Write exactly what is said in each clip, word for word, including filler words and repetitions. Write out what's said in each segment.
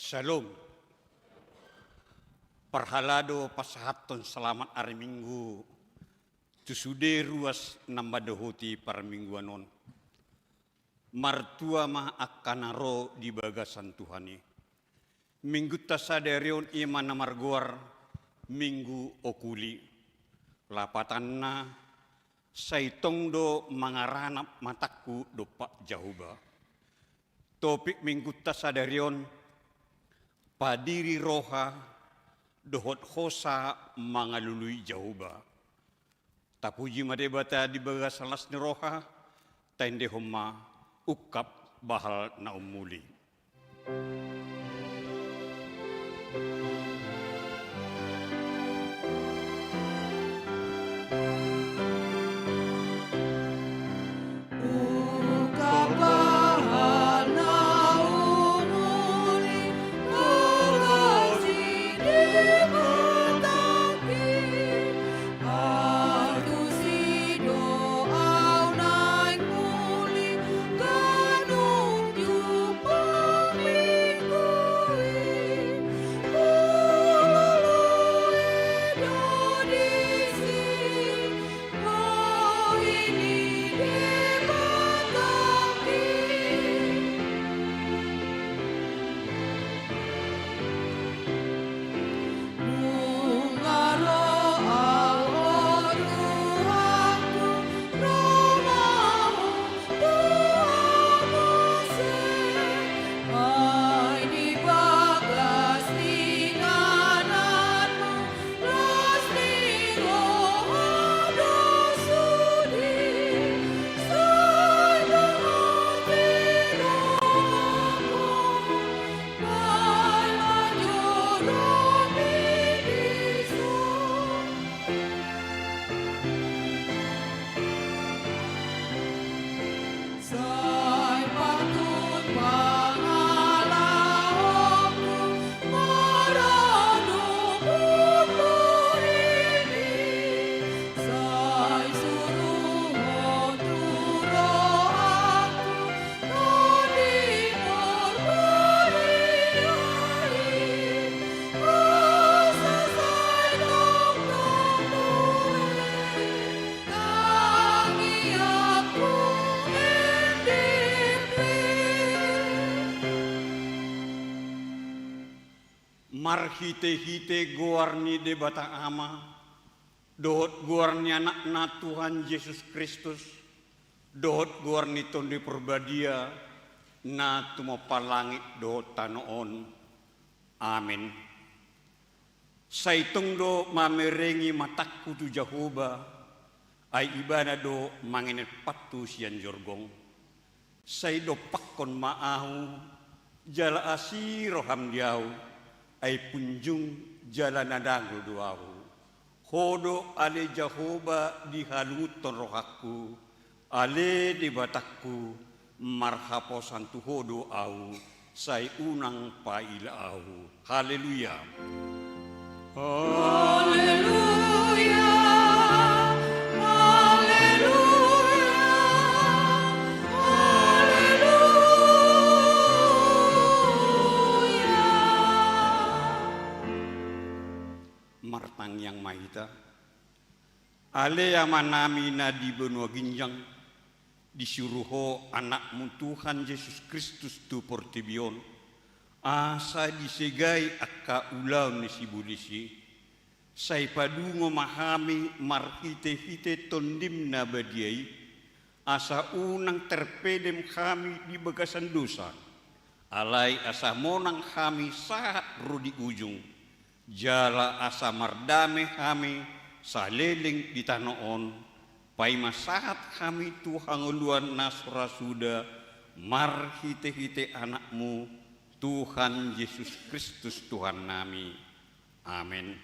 Syalom. Parhalado pasahathon selamat ari Minggu tu sude ruas na mandohoti parmingguan on. Martua ma angka na ro di bagasan Tuhan i. Minggunta sadari on i ma na margoar Minggu Okuli. Lapatanna, sai tong do mangaranap matangku dompak Jahowa. Topik Minggunta sadari on, padiri roha dohot hosa mangalului Jahowa. Tapuji ma Debata di bagasan las ni roha, taendehon ma ungkap bahal na umuli. Marhitehite goar ni Debata Ama, dohot goar ni Anakna Tuhan Jesus Kristus, dohot goar ni Tondi Parbadia, na tumompa langit dohot tano on. Amen. Sai tong do mamerengi matangku tu Jahowa, ai Ibana do mangenet pathu sian jorgong. Sai dompakkon ma ahu, jala asi roham di ahu, ai punjung jala na dangol do ahu. Ho do ale Jahowa dihalungunhon rohangku, ale Debatangku, marhaposan tu Ho do ahu, sai unang paila ahu. Haleluya. Haleluya, haleluya, haleluya. Martangiang ma hita. Ale Amanami na di banua ginjang, disuru Ho Anakmu Tuhan Jesus Kristus tu portibi on, asa disegai angka ulaon ni sibolis i, sai padungo ma hami marhitehite Tondim na badia i, asa unang terpedem hami di bagasan dosa, alai asa monang hami sahat ro di ujung, jala asa mardame hami saleleng di tano on, paima sahat hami tu hangoluan na so ra suda, marhitehite Anakmu, Tuhan Jesus Kristus Tuhannami. Amen.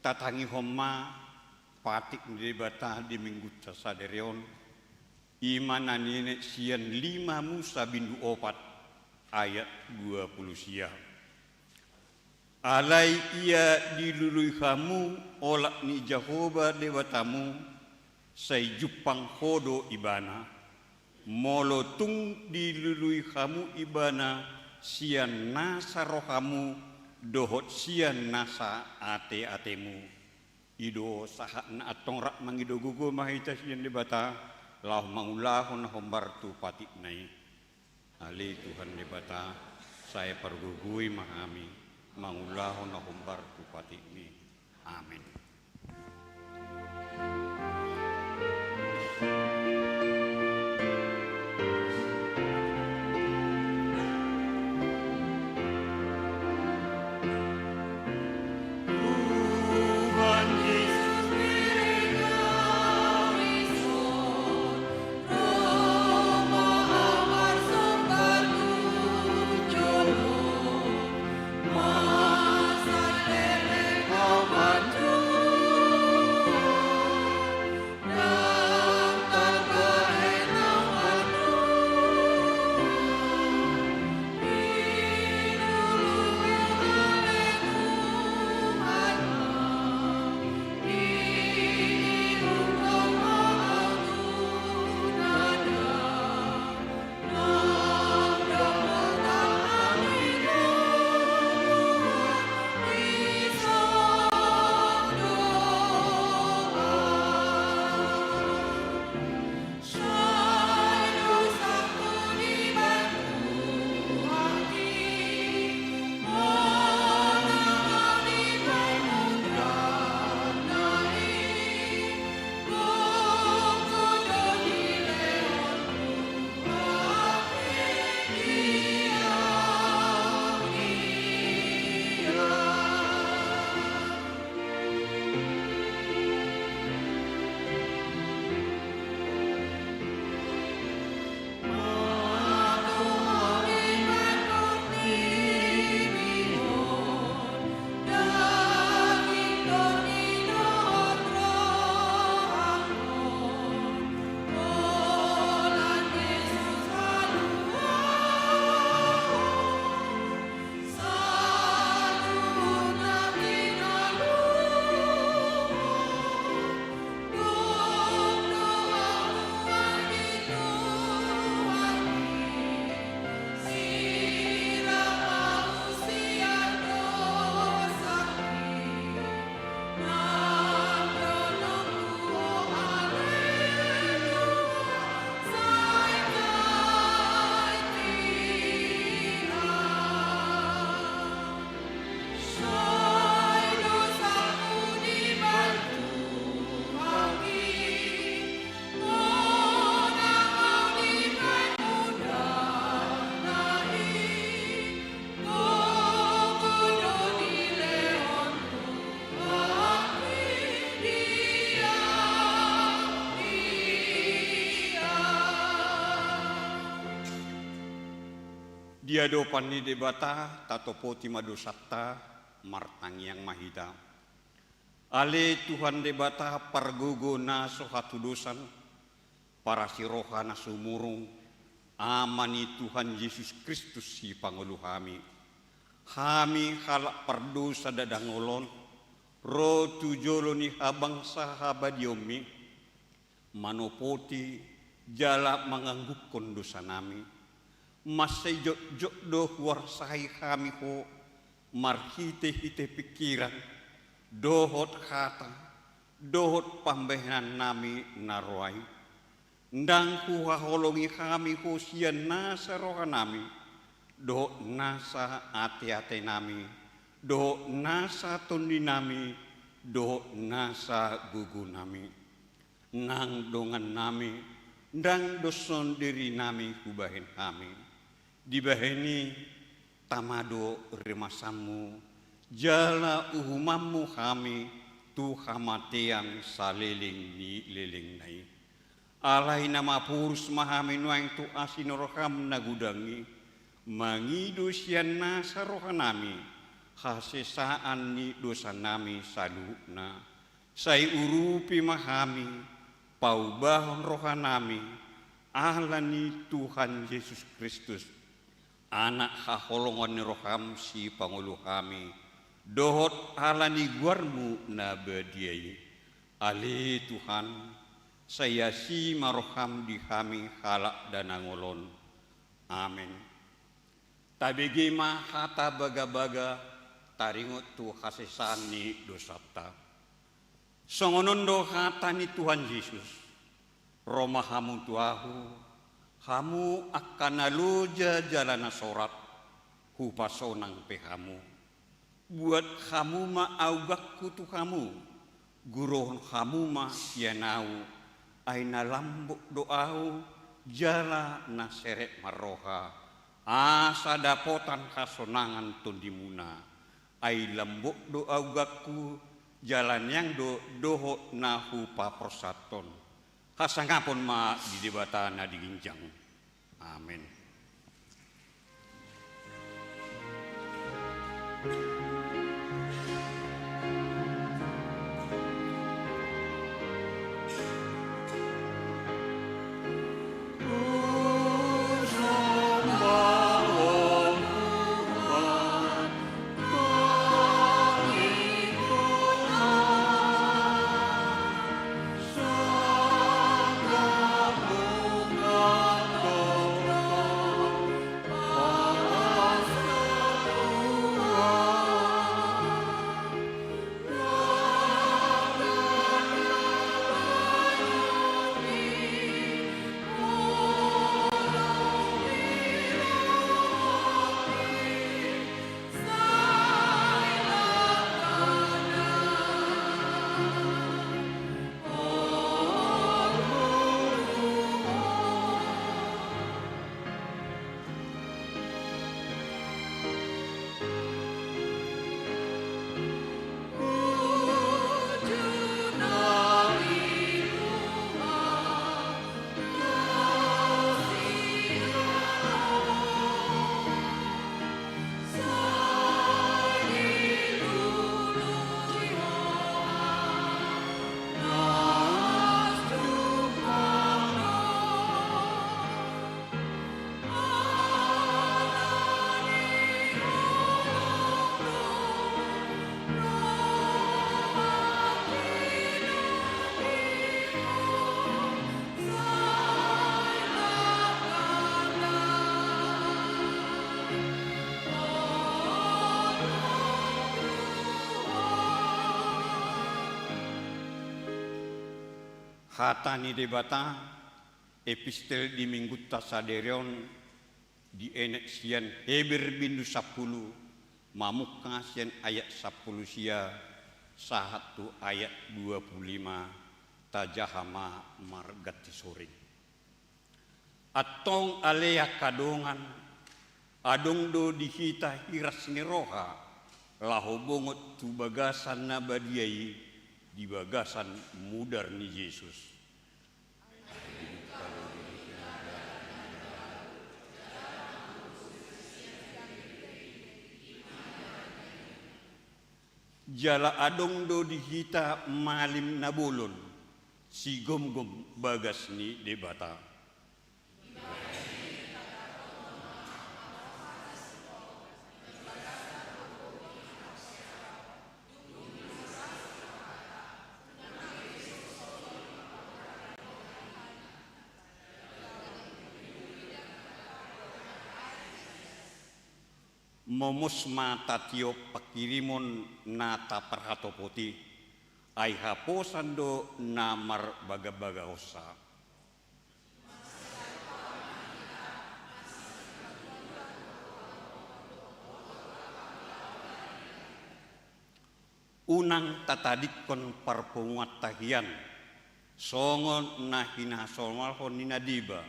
Tatangihon ma patik ni Debata di Minggunta sadari on, i ma na nienet sian lima Musa bindu opat ayat dua pulu sia. Alai ia dilului hamu olat ni Jahowa Debatamu, sai jumpang ho do Ibana, molo tung dilului hamu Ibana sian nasa rohamu dohot sian nasa ateatemu. I do sahat na antong rap mangido gogo ma hita sian Debata, laho mangulahon na hombar tu patikna i. Ale Tuhan Debata, sai pargogoi ma hami mangulahon na hombar tu patikmi. Amen. Di adopan ni Debata tatopoti ma dosanta, martangiang ma hita. Ale Tuhan Debata, pargogo na so hatudosan, parasi roha na sumurung, Ama ni Tuhan Jesus Kristus sipangolu hami. Hami halak pardosa ndada ngolon, ro tu jolo ni habangsa habadionmi, manopoti jala mangangguhon dosanami. Mansai jotjot do huarsai hami ho, marhitehite pingkiran, dohot hata, dohot pambahenannami na ro ai. Ndang huhaholongi hami ho sian nasa rohanami, dohot nasa ateatenami, dohot nasa tondinami, dohot nasa gogonami. Nang dongannami, ndang doshon dirinami hubahen hami. Dibahen i, tama do rimasanmu, jala uhumanmu hami tu hamatean saleleng ni lelengna i. Alai na maporus ma hami nuaeng tu asi ni roham na godang i, mangido sian nasa rohanami, hasesaan ni dosanami saluhutna, sai urupi ma hami, paubahon rohanami, ala ni Tuhan Jesus Kristus, Anak haholongan ni roham sipangolu hami, dohot ala ni goarmu na badia i. Ale Tuhan, sai asi ma roham di hami halak dangol on. Amen. Tabege ma hata bagabaga, taringot tu hasesaan ni dosanta. Songon on do hata ni Tuhan Jesus: Ro ma hamu tu Ahu, hamu angka na loja jala na sorat, hupasonang pe hamu. Buat hamu ma augangku tu hamu, guruhon hamu ma sian Ahu, ai na lambok do Ahu, jala na serep marroha, asa dapotan hasonangan tondimuna. Ai lambok do augangku, jala niang do dohot na hupaporsathon. Hasangapon ma di Debata na di ginjang. Amen. Hata ni Debata, epistel di Minggunta sadari on, dienet sian Heber bindu sampulu, mamungka sian ayat sampulu sia sahat tu ayat dua pulu lima, tajaha ma marganti soring. Antong ale angka dongan, adong do di hita hiras ni roha, laho bongot tu bagasan na badia i di bagasan mudar ni Jesus. Jala adong do di hita malim na bolon, sigomgom bagas ni Debata. Momos ma tatiop pangkirimon na taparhatopot i, ai haposan do na marbagabagahonsa. Unang tatadingkon parpunguanta hian, songon na hinasomalhon ni na deba,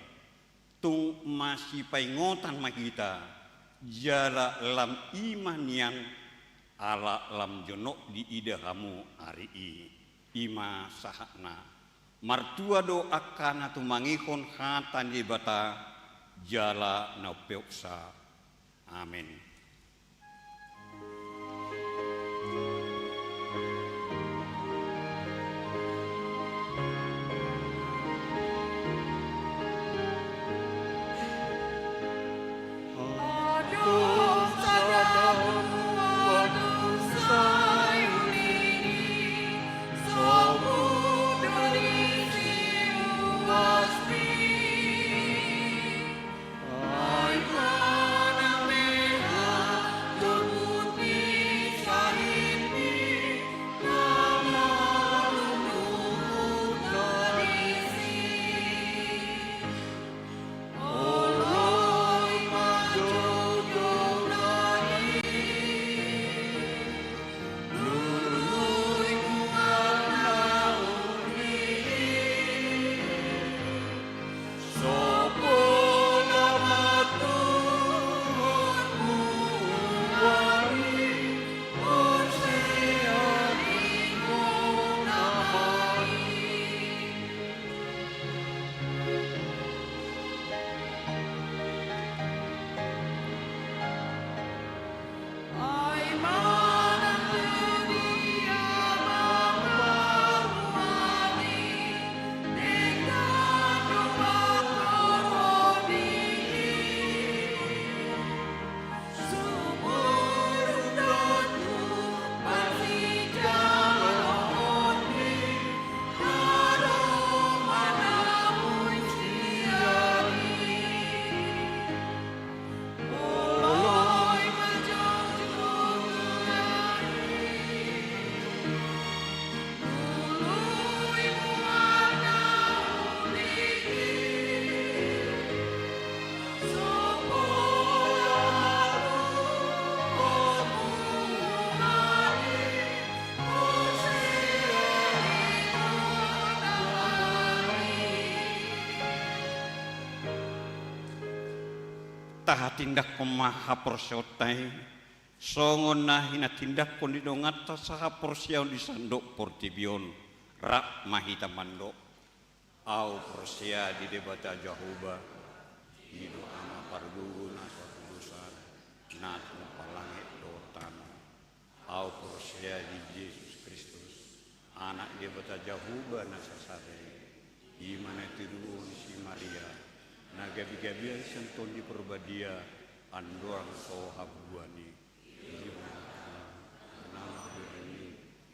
tung masipaingotan ma hita, jala lam i ma nian, ala lam jonok diida hamu ari i. I ma sahatna. Martua do angka na tumangihon hata ni Debata, jala na umpeopsa. Amen. Tahatindangkon ma haporseaonta i, songon na hinatindangkon ni donganta sahaporseaon di sandok portibi on. Rap ma hita mandok. Ahu porsea di Debata Jahowa, i do Ama pargogo na so hatudosan, na tumompa langit dohot tano. Ahu porsea di Jesus Kristus, Anak Debata Jahowa na sasada i, i ma na tinaruhon ni si Maria, na gabegabean sian Tondi Parbadia, andorang so habubuhan i.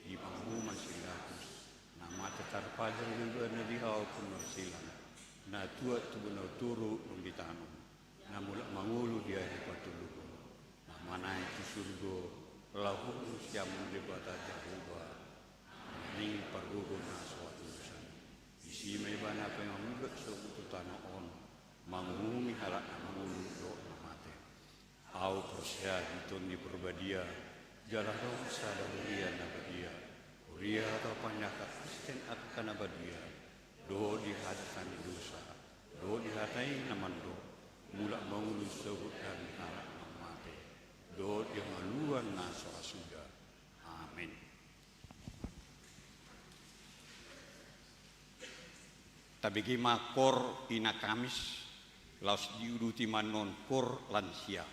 Di panguhuman si Pilatus, na mate tarpajal do ibana di hau punggung silang, na tuat tu banua toru lombitanon, na mulak mangolu di ari patoluhon, na manaek tu surgo, laho sian Debata Jahowa, na ning pargogo na so hatudosan. Disi ma ibana pe mangulak sogot tu tano on, manguhumi halak na mangolu dohot na mate. Ahu porsea di Tondi Parbadia, jala adong sada huria na badia, huria na paneakhon Kristen angka na badia, dohot di hajahaton ni dosa, dohot di hata i na mandok, mulak mangolu sogot hami halak na mate, dohot di hangoluan na so ra suda. Amen. Tabege ma kor Ina Kamis, laos diuduti ma annon kor lansia.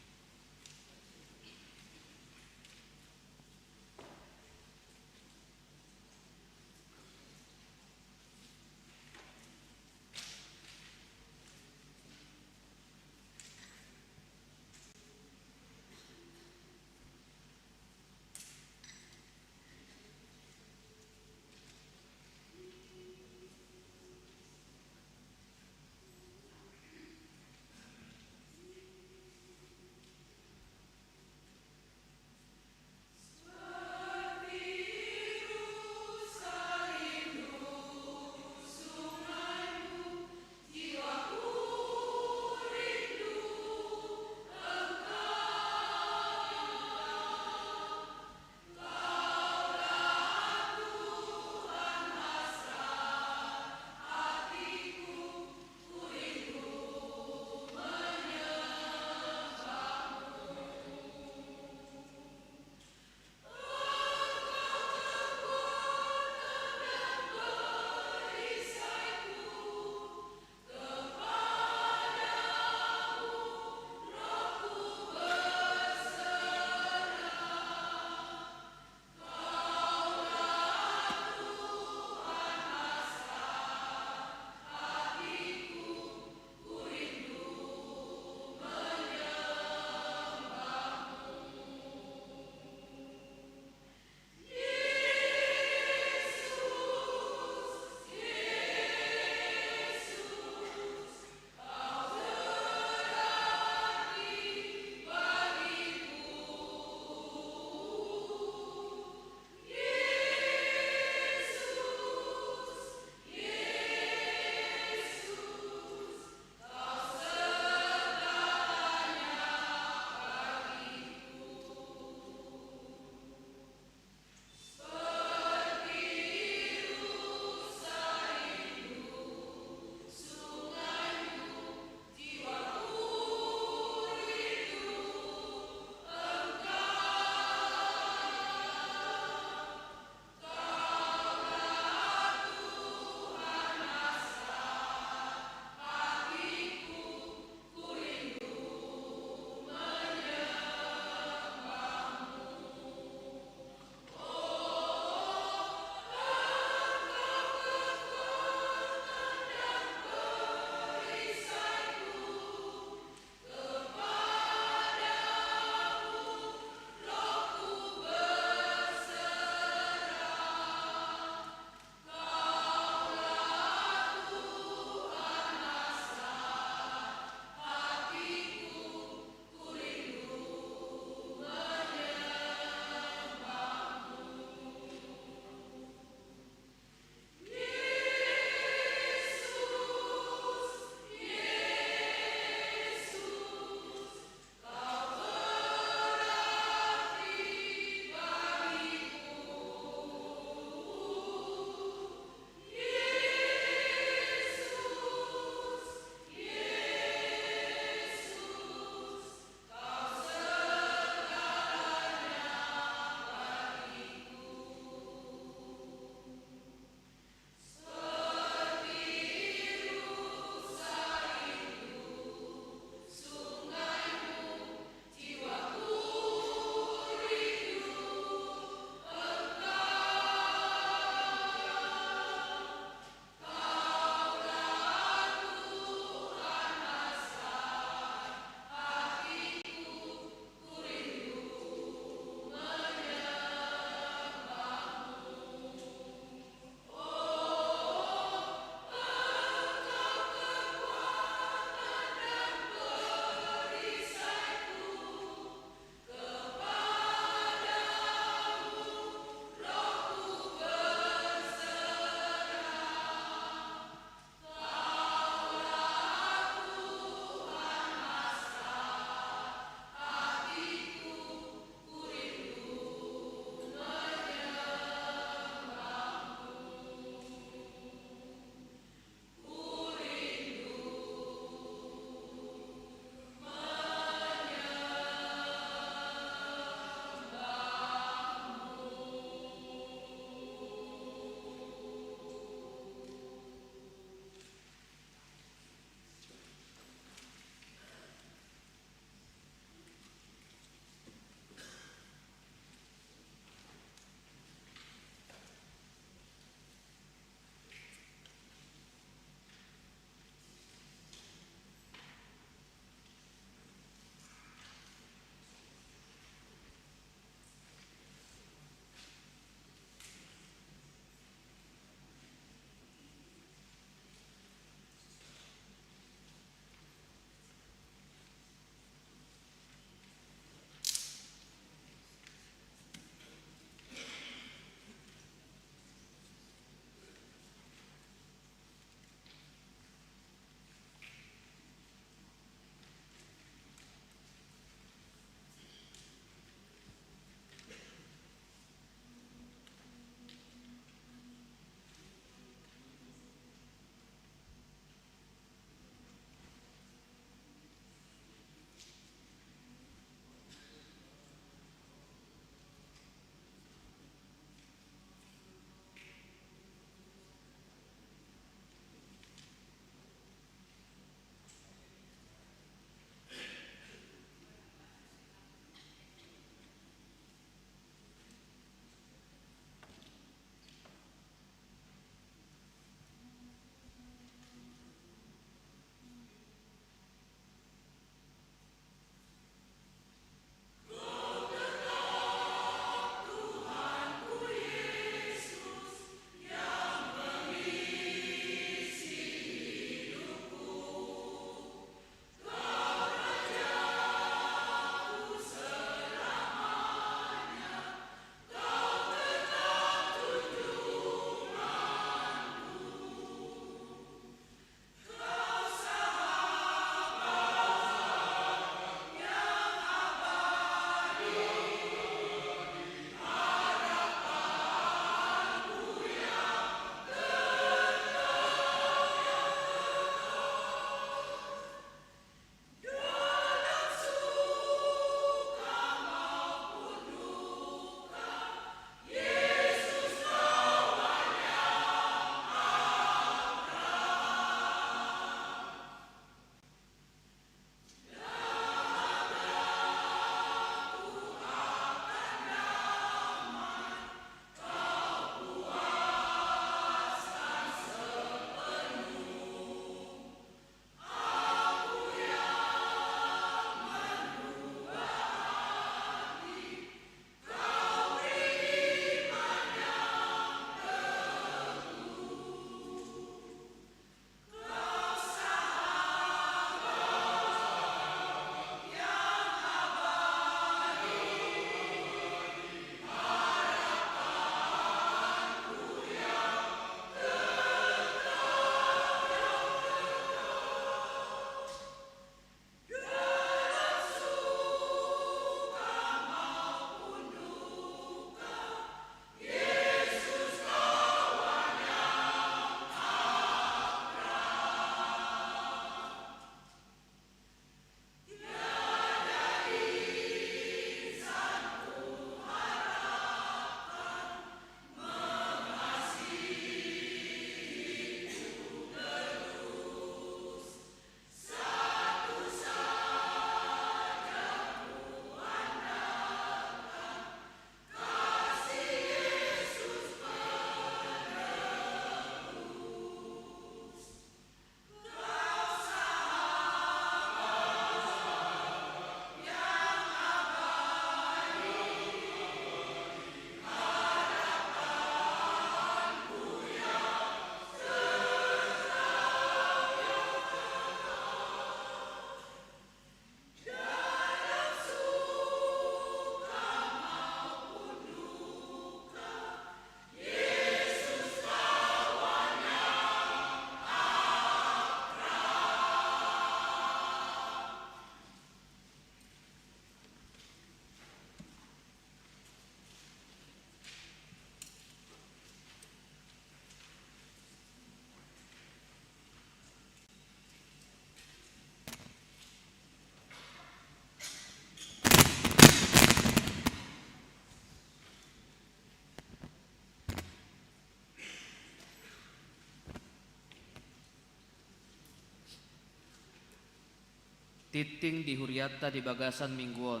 Tingting di hurianta di bagasan minggu on,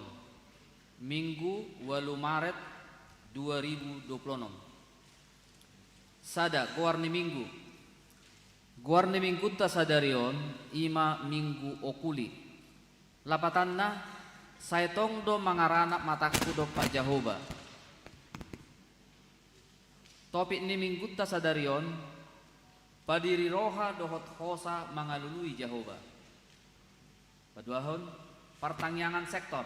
Minggu ualu Maret dua ribu dua puluh onom. Sada, goar ni minggu. Goar ni minggunta sadari on i ma Minggu Okuli. Lapatanna, sai tong do mangaranap matangku dompak Jahowa. Topik ni minggunta sadari on, padiri roha dohot hosa mangalului Jahowa. Paduahon, partangiangan sektor.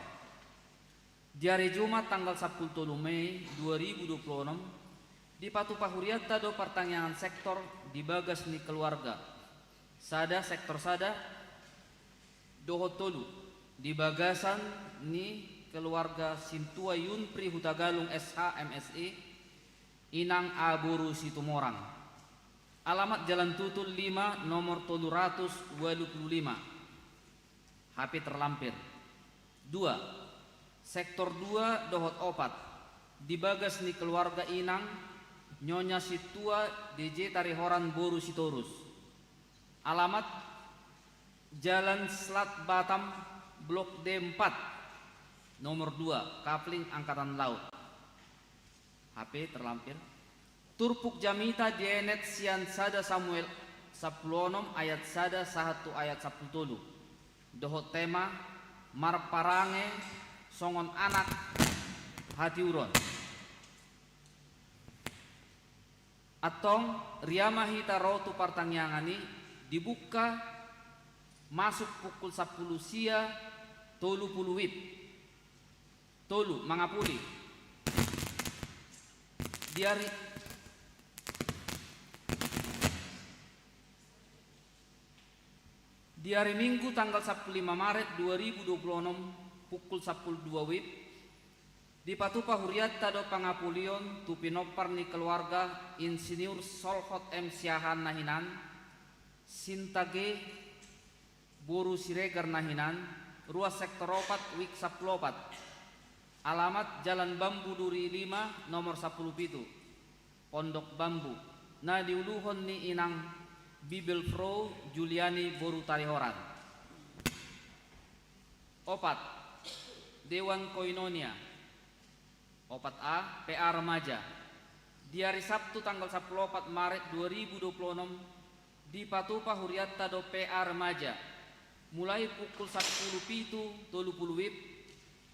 Di ari Jumat tanggal sampulu tolu Mei dua ribu dua puluh onom, dipatupa hurianta do partangiangan sektor di bagas ni keluarga. Sada, sektor sada, dohot tolu, di bagasan ni keluarga Sintua Yunpri Hutagalung S H M Si, Inang A Boru Situmorang. Alamat Jalan Tutul lima, nomor tolu ratus ualu pulu lima. H P terlampir. Dua, sektor dua dohot opat, di bagas ni keluarga Inang, Nyonya Sintua D J Tarihoran Boru Sitorus. Alamat Jalan Selat Batam, Blok D empat, nomor dua, Kapling Angkatan Laut. H P terlampir. Turpuk jamita dienet sian sada Samuel sampulu onom ayat sada sahat tu ayat sampulu tolu. Dohot tema, marparange songon anak hatiuron. Antong, ria ma hita ro tu partangiangan i, dibuka masuk pukul sampulu sia tolu pulu wib. Tolu, mangapuli. Di ari, di ari Minggu tanggal sampulu lima Maret dua ribu dua puluh onom, pukul sampulu dua wib, dipatupa hurianta do pangapulion tu pinompar ni keluarga Insinyur Solhot M Siahaan na hinan, Sinta G Boru Siregar na hinan, ruas sektor opat, wik sampulu opat. Alamat Jalan Bambu Duri lima, nomor sampulu pitu, Pondok Bambu, na diuluhon ni Inang Bibelfrou Juliani Boru Tarihoran. Opat, Dewan Koinonia. Opat A, P A Remaja. Di ari Sabtu tanggal sampulu opat Maret dua ribu dua puluh onom, dipatupa hurianta do P A Remaja, mulai pukul sampulu pitu tolu pulu wib,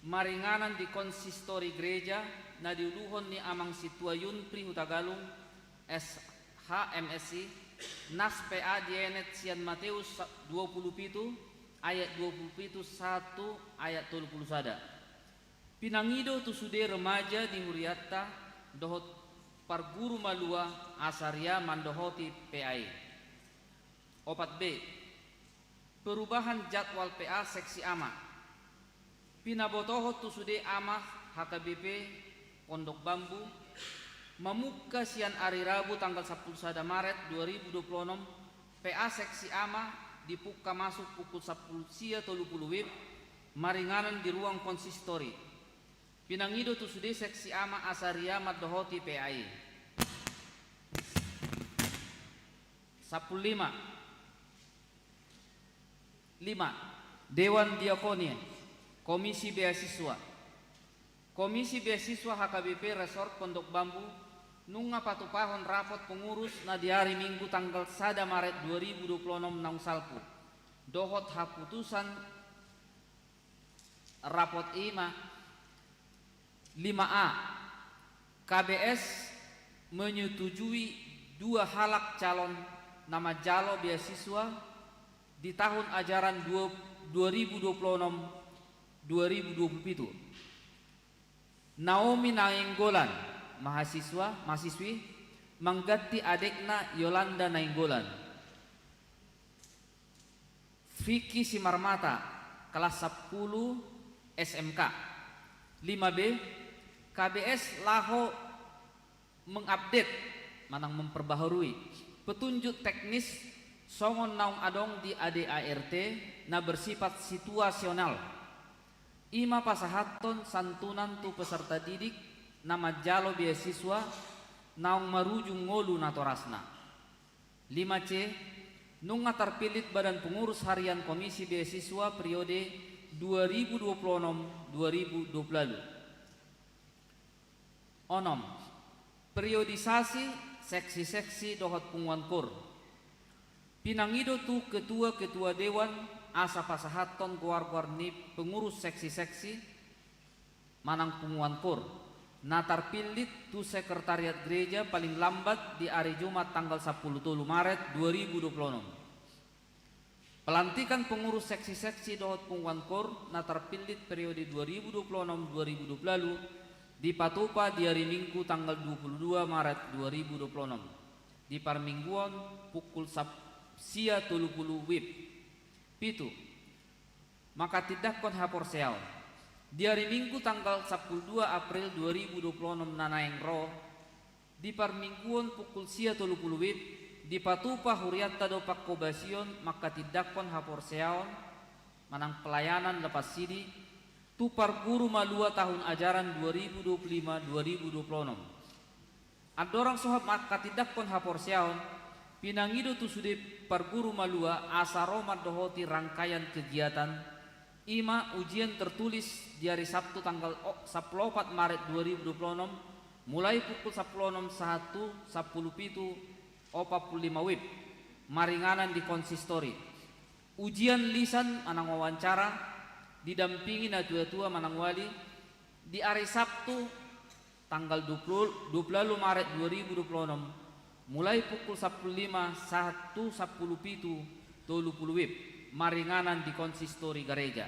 maringanan di konsistori gereja na diuluhon ni Amang Sintua Yunpri Hutagalung, S H M Si, nas P A dienet sian Mateus sa-, dua pulu pitu, ayat dua pulu pitu sahat tu ayat tolu pulu sada. Pinangido tu sude remaja di hurianta dohot parguru malua asa ria mandohoti P A i. Opat B, perubahan jadwal P A seksi ama. Pinabotohon tu sude ama H K B P Pondok Bambu, mamungka sian ari Rabu tanggal sampulu sada Maret dua ribu dua puluh onom, P A seksi ama dipungka masuk pukul sampulu sia tolu pulu wib, maringanan di ruang konsistori. Pinangido tu sude seksi ama asa ria mandohoti P A i. Sampulu lima. Lima, Dewan Diakonia, Komisi Beasiswa. Komisi Beasiswa H K B P Resort Pondok Bambu nunga patupahon rapot pengurus na di ari Minggu tanggal sada Maret dua ribu dua puluh onom naung salpu, dohot haputusan rapot i ma: lima A, K B S menyetujui dua halak calon na manjalo beasiswa di tahun ajaran dua, dua ribu dua puluh onom dua ribu dua puluh pitu. Naomi Nainggolan, mahasiswa, mahasiswi, mangganti adekna Yolanda Nainggolan. Vicky Simarmata, kelas sampulu S M K. Lima B, K B S laho mengupdate manang memperbaharui petunjuk teknis songon naung adong di A D A R T na bersifat situasional. I ma pasahathon santunan tu peserta didik na manjalo beasiswa naung marujung ngolu natorasna. Lima C, Nunga tarpillit Badan Pengurus Harian Komisi Beasiswa periode dua ribu dua puluh enam dua ribu dua puluh. Onom. Periodisasi seksi-seksi dohot punguan kor. Pinangido tu ketua-ketua dewan asa pasahathon goar-goar ni pengurus seksi-seksi manang punguan kor na tarpillit tu sekretariat gereja paling lambat di ari Jumat tanggal sampulu tolu Maret dua ribu dua puluh enam. Pelantikan pengurus seksi-seksi dohot punguan kor na tarpillit periode dua ribu dua puluh enam dua ribu dua puluh dipatupa di ari Minggu tanggal dua puluh dua Maret dua ribu dua puluh enam di parmingguon pukul sap-, sia tolu pulu wib. Pitu. Manghatindanghon haporseaon. Di ari Minggu tanggal sampulu dua April dua ribu dua puluh enam na naeng ro, di parmingguon pukul sia tolu pulu wib, dipatupa hurianta do panghobasion manghatindanghon haporseaon manang pelayanan lepas sidi tu parguru malua tahun ajaran dua ribu dua puluh lima dua ribu dua puluh enam. Andorang so manghatindanghon haporseaon, pinangido tu sude parguru malua asa ro mandohoti rangkaian kegiatan, i ma ujian tertulis di ari Sabtu tanggal o-, sampulu opat Maret dua ribu dua puluh enam, mulai pukul sampulu onom sahat tu sampulu pitu opat pulu lima wib, maringanan di konsistori. Ujian lisan manang wawancara, didampingi natua-tua manang wali, di ari Sabtu tanggal dua puluh, dua puluh Maret dua ribu dua puluh enam, mulai pukul sampulu lima sahat tu sampulu pitu tolu pulu wib, maringanan di konsistori gareja.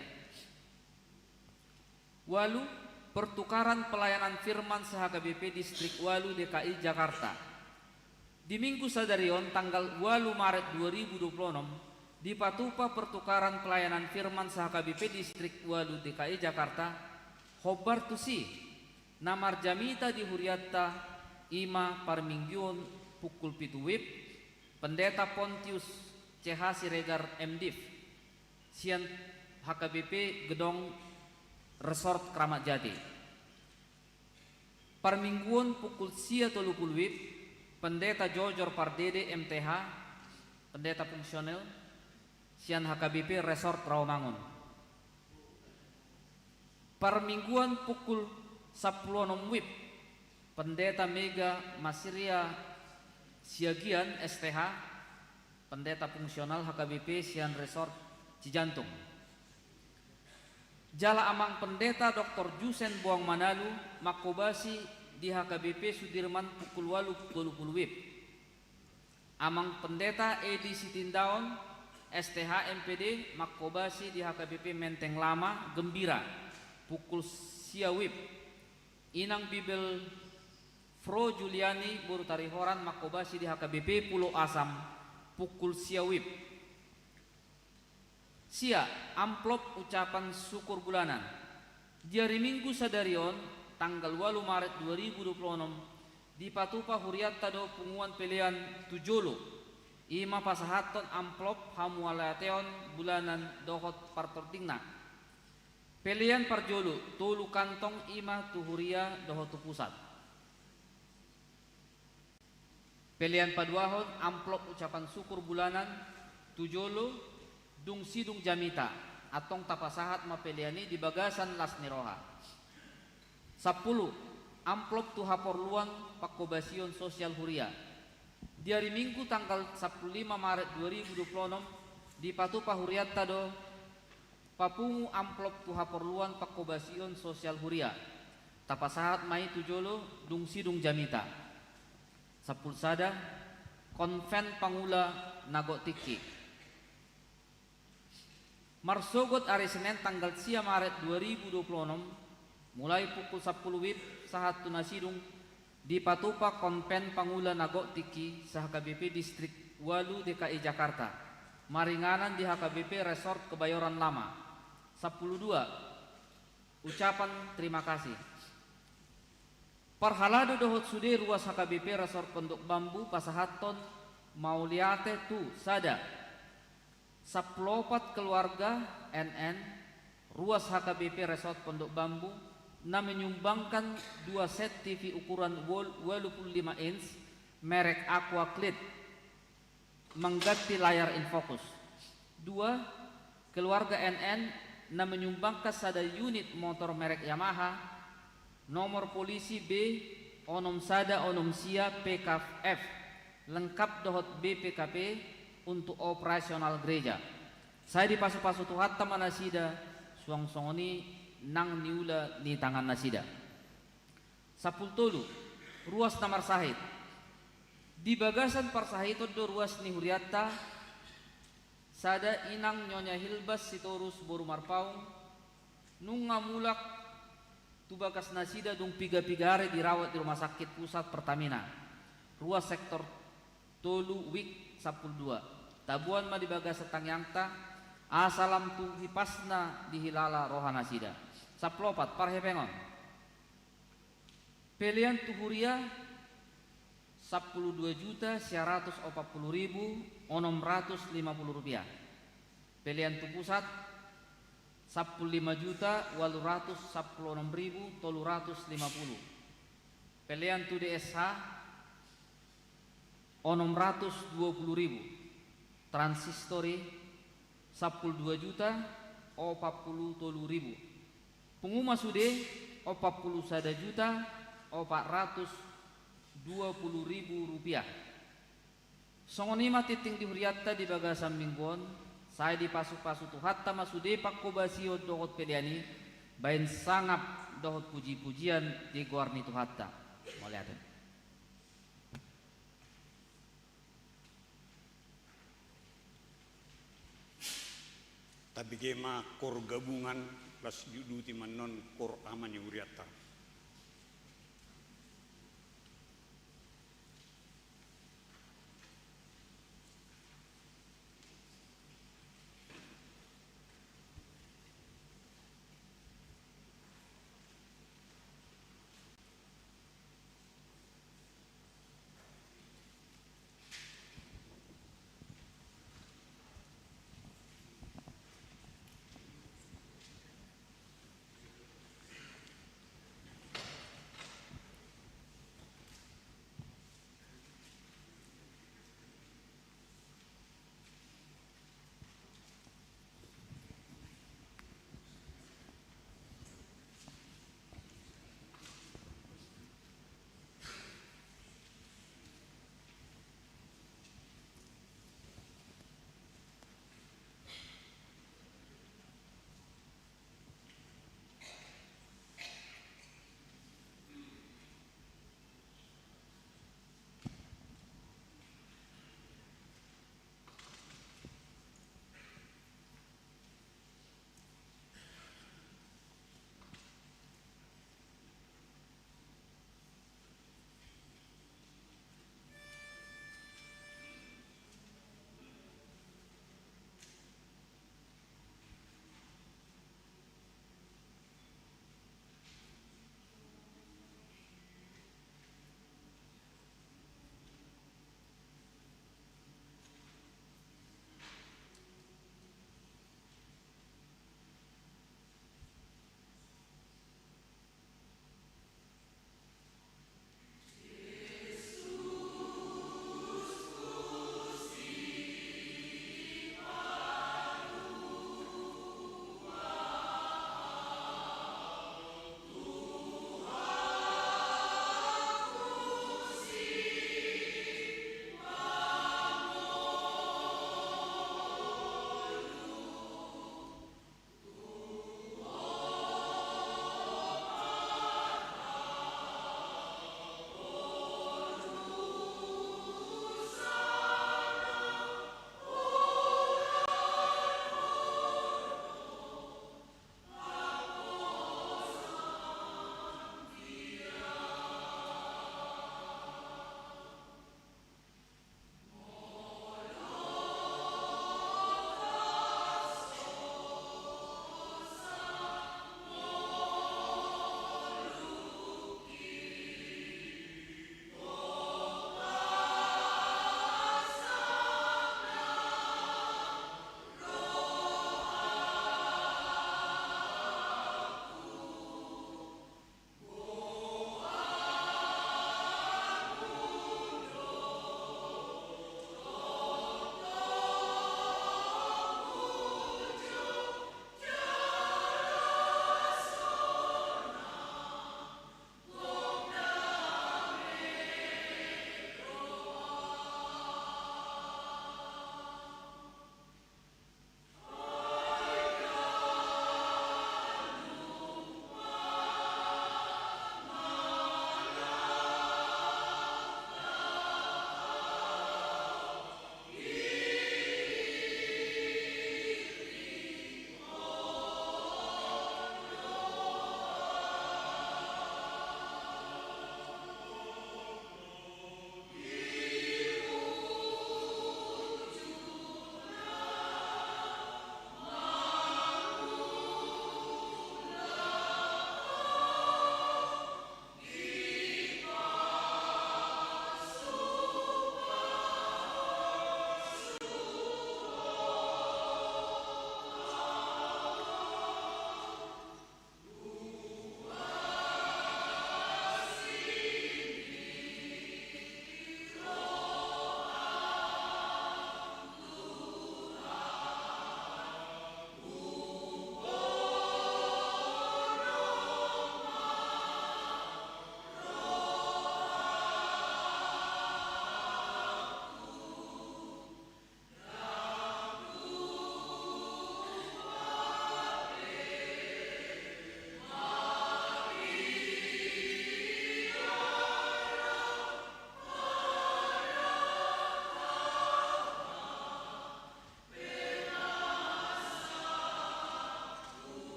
Ualu. Pertukaran pelayanan firman se-H K B P Distrik Ualu D K I Jakarta. Di Minggu sadari on tanggal ualu Maret dua ribu dua puluh enam, dipatupa pertukaran pelayanan firman se-H K B P Distrik Ualu D K I Jakarta, hombar tusi, na marjamita di hurianta, i ma parmingguon pukul pitu wib, Pendeta Pontius C H Siregar M Div, sian H K B P Gedong Resort Kramat Jati. Parmingguon pukul sia tolu pulu wib, Pendeta Jojor Pardede M T H, pendeta fungsional, sian H K B P Resort Rawamangun. Parmingguon pukul sampulu onom wib, Pendeta Mega Masiria Siagian S T H, pendeta fungsional H K B P sian Resort Cijantung. Jala Amang Pendeta Doktor Jusen Boang Manalu mangkobasi di H K B P Sudirman pukul ualu tolu pulu wib. Amang Pendeta Edi Sitindaon, S T H M P D, mangkobasi di H K B P Menteng Lama, Gembira, pukul sia wib. Inang Bibel Fro Juliani boru Tarihoran mangkobasi di H K B P Pulo Asam, pukul sia wib. Sia, amplop ucapan syukur bulanan. Di ari Minggu sadari on, tanggal ualu Maret dua ribu dua puluh onom, dipatupa hurianta do punguan pelean tu jolo, i ma pasahathon amplop hamuliateon bulanan dohot partordingna. Pelean parjolo, tolu kantong, i ma tu huria dohot tu pusat. Pelean paduahon, amplop ucapan syukur bulanan tu jolo, dung sidung jamita, antong tapasahat ma pelean i di bagasan las ni roha. Sampulu, amplop tu haporluan pangkobasion sosial huria. Di ari Minggu tanggal sampulu lima Maret dua ribu dua puluh onom, dipatupa hurianta do papungu amplop tu haporluan pangkobasion sosial huria. Tapasahat ma i tu jolo dung sidung jamita. Sampulu sada, konven pangula na gok tingki. Marsogot ari Senen tanggal sia Maret dua ribu dua puluh onom, mulai pukul sampulu wib sahat tu na sidung, dipatupa konven pangula na gok tingki se-H K B P Distrik ualu D K I Jakarta, maringanan di H K B P Resort Kebayoran Lama. Sampulu dua, ucapan terima kasih. Parhalado dohot sude ruas H K B P Resort Pondok Bambu pasahathon mauliate tu, sada, sampulu opat keluarga N N, ruas H K B P Resort Pondok Bambu, na menyumbangkan dua set T V ukuran wol-, ualu pulu lima inch, merek Aqua Clear. mengganti layar infokus. Dua, keluarga N N na menyumbangkan sada unit motor merek Yamaha, nomor polisi B onom sada onom sia P K F, lengkap dohot B P K P untuk operasional gereja. Sai dipasupasu Tuhanta ma nasida, suang songon i nang niula ni tangannasida. Sampulu tolu, ruas na marsahit. Di bagasan parsahiton do ruas ni hurianta, sada inang Nyonya Hilbas Sitorus boru Marpaung, nunga mulak tu bagasnasida dung piga-piga ari dirawat di Rumah Sakit Pusat Pertamina, ruas sektor tolu, wik sampulu dua. Taboan ma di bagasan tangiangta, asa lam tu hipasna dihilala rohanasida. Sampulu opat, parhepengon. Pelean tu huria, sampulu dua juta sia ratus opat pulu ribu onom ratus lima pulu rupiah. Pelean tu pusat, sampulu lima juta ualu ratus sampulu onom ribu tolu ratus lima pulu. Pelean tu D S H, onom ratus dua pulu ribu. Transistor i, sampulu dua juta opat pulu tolu ribu. Pungu ma sude, opat pulu sada juta opat ratus dua pulu ribu rupiah. Songon i ma tingting di hurianta di bagasan minggu on, sai dipasupasu Tuhanta ma sude pangkobasion dohot pelean i, baen sangap dohot puji-pujian di goar ni Tuhanta. Mauliate. Tabege ma kor gabungan, laos diuduti ma annon kor ama ni hurianta.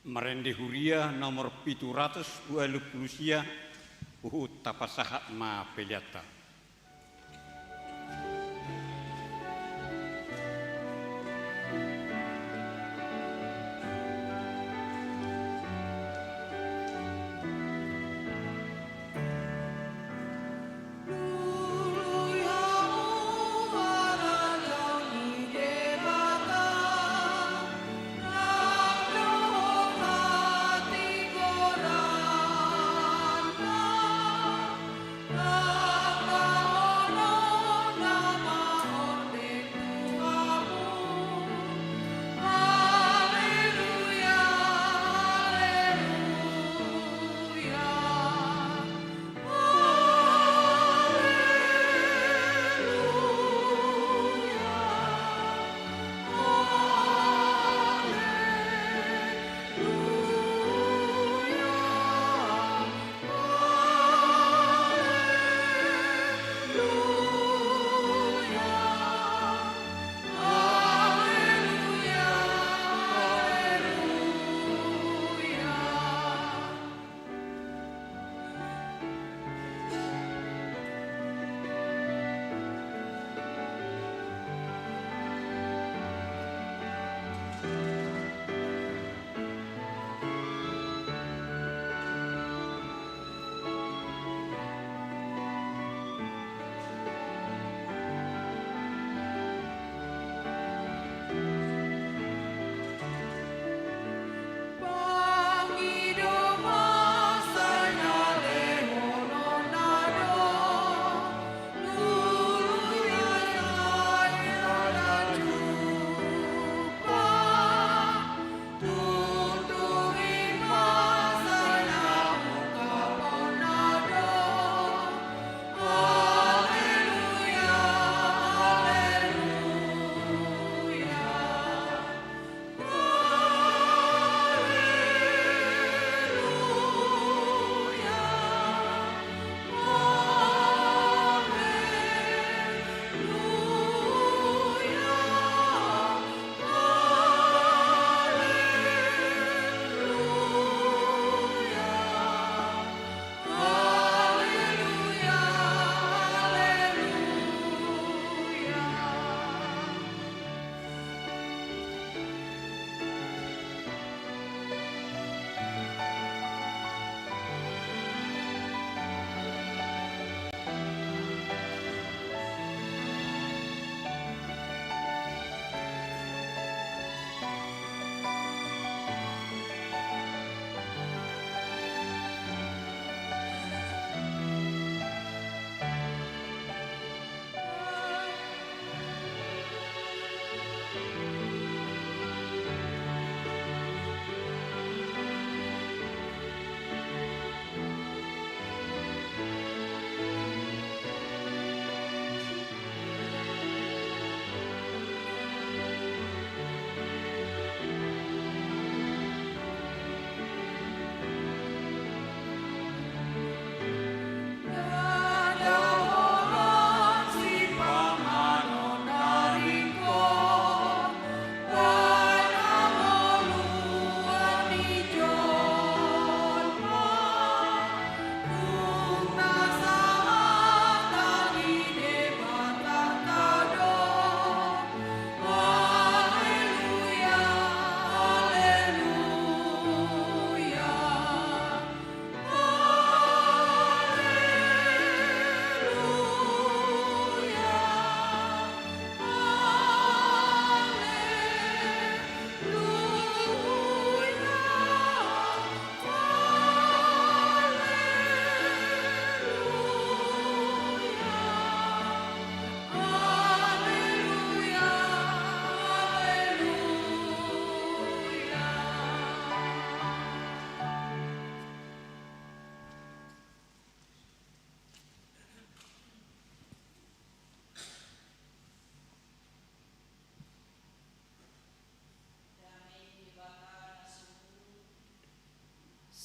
Marende huria nomor pitu ratus ualu pulu sia, huhut tapasahat ma peleanta.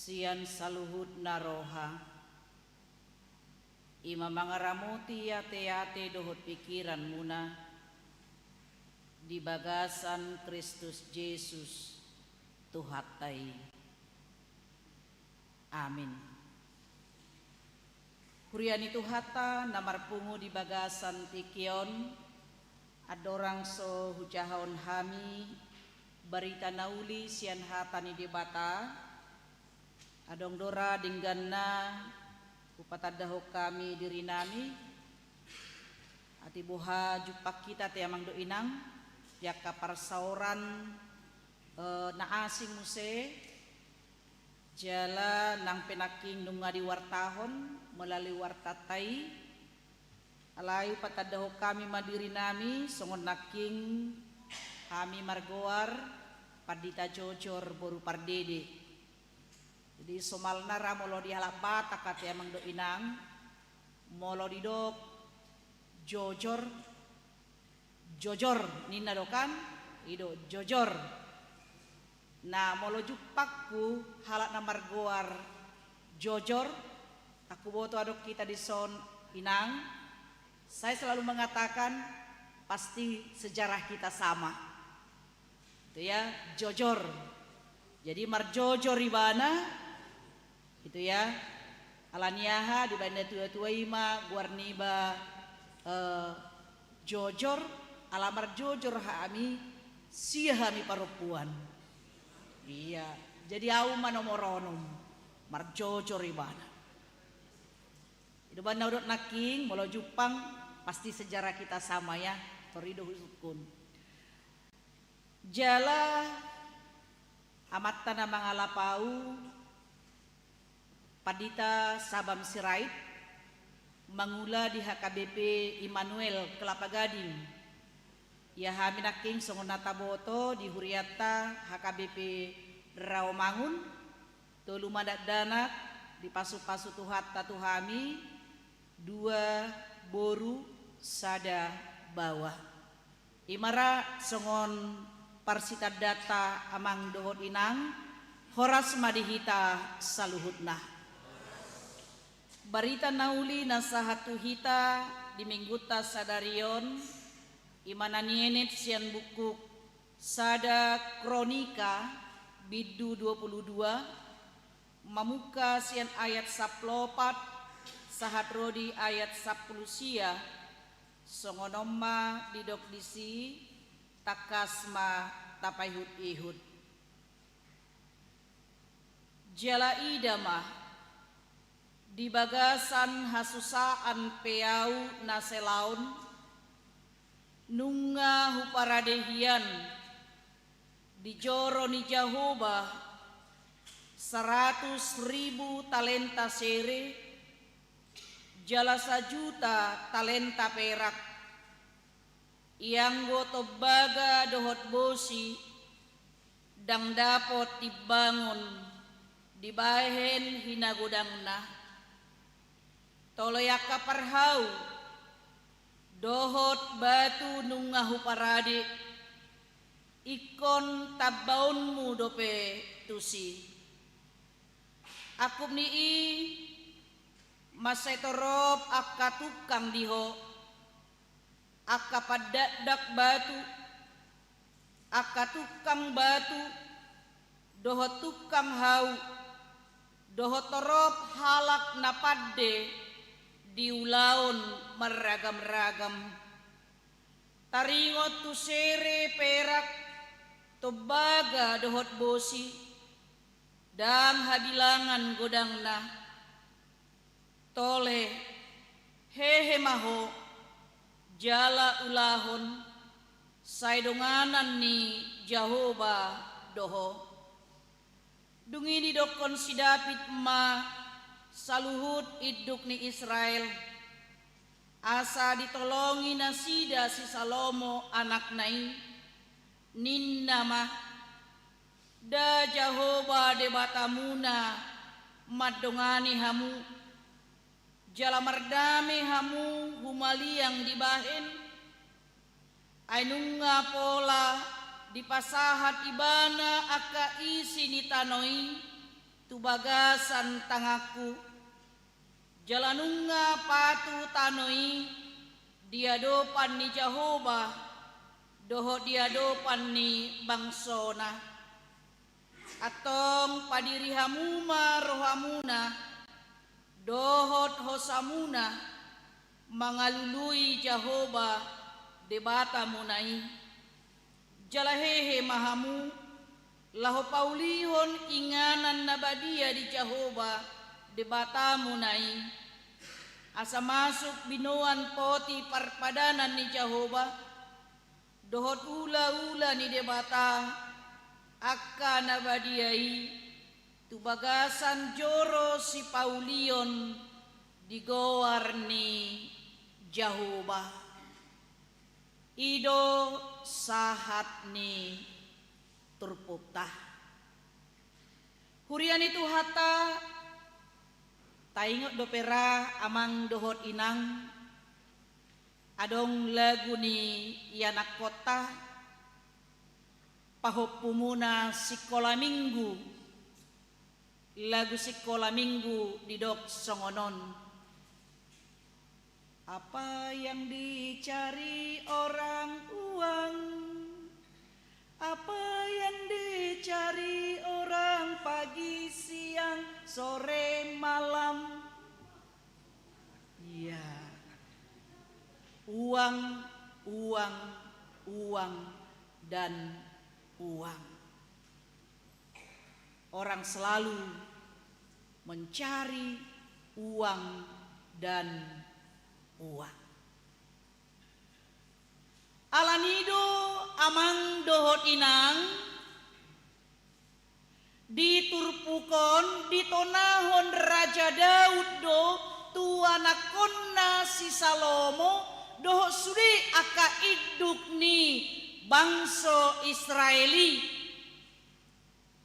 Sian saluhutna roha, i ma mangaramoti ateate dohot pingkiranmuna di bagasan Kristus Jesus, Tuhanta i. Amin. Huria ni Tuhanta na marpungu di bagasan tingki on, andorang so hujahahon hami barita na uli sian hata ni Debata, adong do ra dengganna hupatandahon hami dirinami, ate boha jumpang hita ate amang dohot inang, di angka parsaoran, eh, na asing muse, jala nang pe nangkin nunga diwartahon melalui wartanta i, alai hupatandahon hami ma dirinami songon nangkin hami margoar Pandita Jojor boru Pardede. Jadi somalna ra molo di halak Batak ate amang dohot inang, molo didok jojor, jojor ninna do kan, i do jojor. Nah, molo jumpangku halak na margoar Jojor, tak huboto adong hita dison, inang, saya selalu mengatakan pasti sejarah kita sama. Itu ya, Jojor. Jadi marjojor ibana, itu ya. Alani aha, dibaen na tua-tua i ma goar niba, eh, Jojor, ala marjojor hami, sia hami parompuan. Iya, jadi au ma nomor onom, marjojor ibana. I do umbahen na hudok nangkin, molo jumpang, pasti sejarah kita sama ya, tor i do husungkun. Jala amanta na mangalap au, Pandita Sabam Sirait, mangula di H K B P Immanuel Kelapa Gading. Ia hami nangkin songon na taboto di hurianta H K B P Rawamangun, tolu ma dakdanak, dipasupasu Tuhanta tu hami, dua boru sada baoa. I ma ra songon parsitandanta amang dohot inang, horas ma di hita saluhutna. Barita na uli na sahat tu hita di minggunta sadari on, i ma na nienet sian buku Sada Kronika bindu dua pulu dua, mamungka sian ayat sampulu opat sahat ro di ayat sampulu sia, songon on ma didok disi, tangkas ma tapaihut-ihut. Jala ida ma, di bagasan hasusaan pe au na selaon, nunga huparade hian di joro ni Jahowa saratus ribu talenta sere, jala sajuta talenta perak. Ianggo tombaga dohot bosi, ndang dapot timbangon dibahen hinagodangna. Tole angka parhau dohot batu nunga huparade, ingkon tambaonmu dope tusi. Angkup ni i, mansai torop angka tungkang di ho, angka pandakdak batu, angka tungkang batu, dohot tungkang hau, dohot torop halak na pande di ulaon marragam-ragam. Taringot tu sere, perak, tombaga dohot bosi, ndang habilangan godangna. Tole, hehe ma ho, jala ulahon, sai donganan ni Jahowa do ho. Dung i didokkon si Daud ma saluhut induk ni Israel, asa ditolongi nasida si Salomo anakna i, ninna ma: Nda Jahowa Debatamuna mandongani hamu, jala mardame hamu humaliang dibahen? Ai nunga pola dipasahat ibana angka isi ni tano i tu bagasan tanganku, jala nunga patu tano i di adopan ni Jahowa dohot di adopan ni bangsona. Antong padiri hamu ma rohamuna dohot hosamuna mangalului Jahowa Debatamuna i. Jala hehe ma hamu laho paulihon inganan na badia di Jahowa Debatamuna i, asa masuk binoan poti parpadanan ni Jahowa dohot ulaula ni Debata angka na badia i tu bagasan joro sipaulion di goar ni Jahowa. I do sahat ni turpukta. Huria ni Tuhanta, taingot dope ra amang dohot inang, adong lagu ni ianakkonta, pahompumuna sikola minggu, lagu sikola minggu didok songon on. Apa yang dicari orang? Uang. Apa yang dicari orang pagi, siang, sore, malam? Iya. Uang, uang, uang, dan uang. Orang selalu mencari uang dan uang. Alani do amang dohot inang, di turpuk on ditonahon Raja Daud do tu anakkonna si Salomo dohot sude angka induk ni bangso Israel i.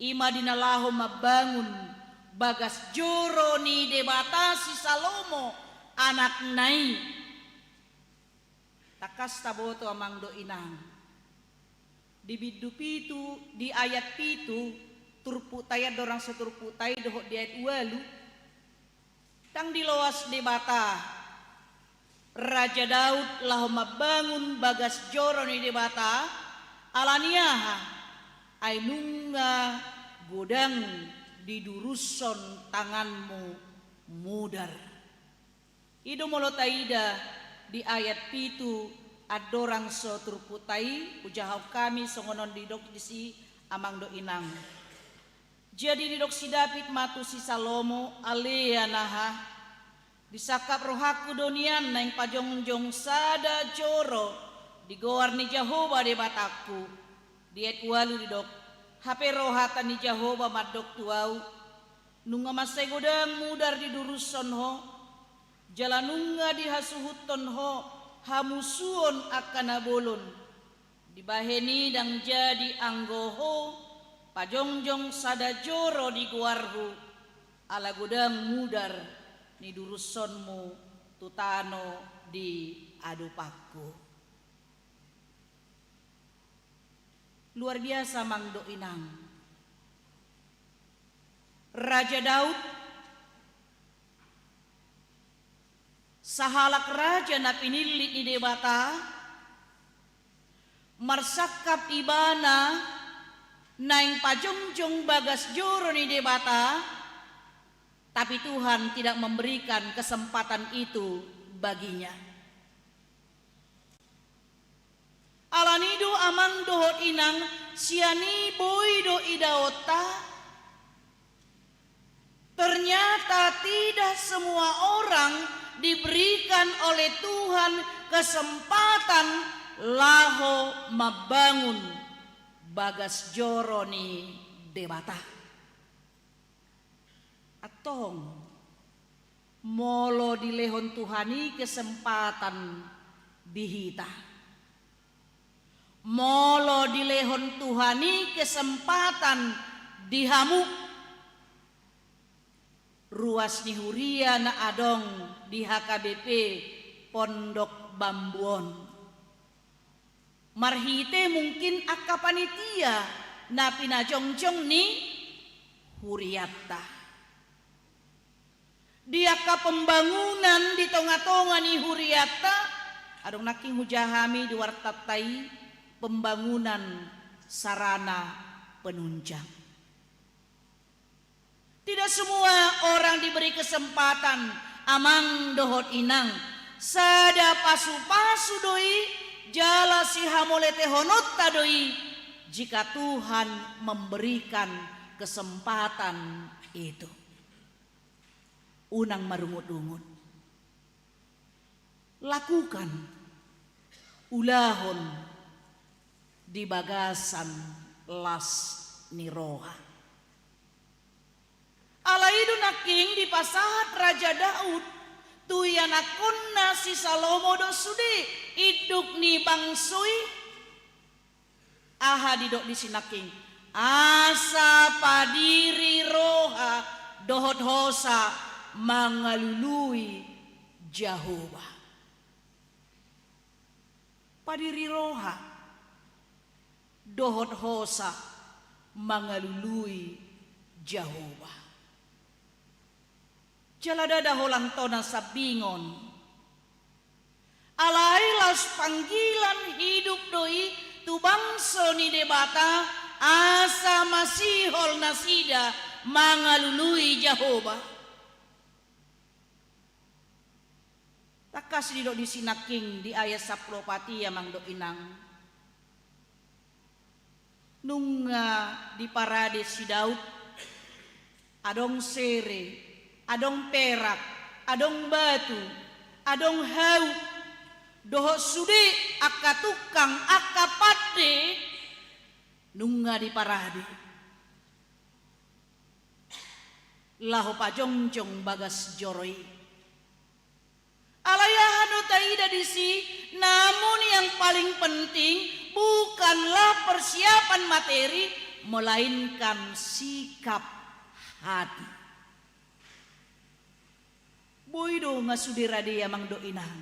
I ma di na laho mambangun bagas joro ni Debata si Salomo anakna i. Tangkas taboto amang dohot inang. Di bindu pitu, di ayat pitu, turpukta i andorang so turpukta i dohot di ayat ualu. Ndang diloas Debata Raja Daud laho mambangun bagas joro ni Debata, alani aha? Ai nunga godang didurushon tanganmu mudar. I do molo taida di ayat pitu andorang so turpukta i, hujahahon hami songon on didok disi amang dohot inang. Jadi didok si Daud ma tu si Salomo, ale anaha, disangkap rohangku do nian naeng pajongjong sada joro di goar ni Jahowa Debatangku. Di ayat ualu didok, hape ro hata ni Jahowa mandok tu ahu, nunga mansai godang mudar didurushon ho, jala nunga dihasuhuthon ho hamusuon angka na bolon. Dibahen i ndang jadi anggo ho pajongjong sada joro di goarhu, ala godang mudar nidurushonmu tu tano di adopanku. Luar biasa amang dohot inang. Raja Daud, sahalak raja na pinillit ni Debata, marsangkap ibana naeng pajongjong bagas joro ni Debata, tapi Tuhan tidak memberikan kesempatan itu baginya. Alani do amang dohot inang, sian i boi do idaonta. Ternyata tidak semua orang diberikan oleh Tuhan kesempatan laho mambangun bagas joro ni Debata. Antong, molo dilehon Tuhan i kesempatan di hita, molo dilehon Tuhan i kesempatan di hamu, ruas ni huria na adong di H K B P Pondok Bambu on, marhite mungkin angka panitia na pinajongjong ni hurianta. Di angka pembangunan di tongatonga ni hurianta, adong nangkin hujaha hami di wartanta i, pembangunan sarana penunjang. Tidak semua orang diberi kesempatan, amang dohot inang. Sada pasu-pasu do i, jala sihamauliatehononta do i, jika Tuhan memberikan kesempatan itu. Unang marungut-ungut. Lakukan, ulahon di bagasan las ni roha. Alai i do nangkin dipasahat Raja Daud tu ianakhonna si Salomo do sude induk ni bangso i. Aha didok disi nangkin? Asa padiri roha dohot hosa mangalului Jahowa. Padiri roha dohot hosa mangalului Jahowa. Jala ndada holan tona sambingon. Alai laos panggilan hidup do i tu bangso ni Debata, asa masihol nasida mangalului Jahowa. Tangkas didok disi nangkin di ayat sampulu opat i, amang dohot inang. Nunga diparade si Daud, adong sere, adong perak, adong batu, adong hau, dohot sude angka tungkang, angka pande, nunga diparade laho pajongjong bagas joro i. Alai aha do taida disi? Namun yang paling penting bukanlah persiapan materi, melainkan sikap hati. Boi do nga sude rade, amang dohot inang,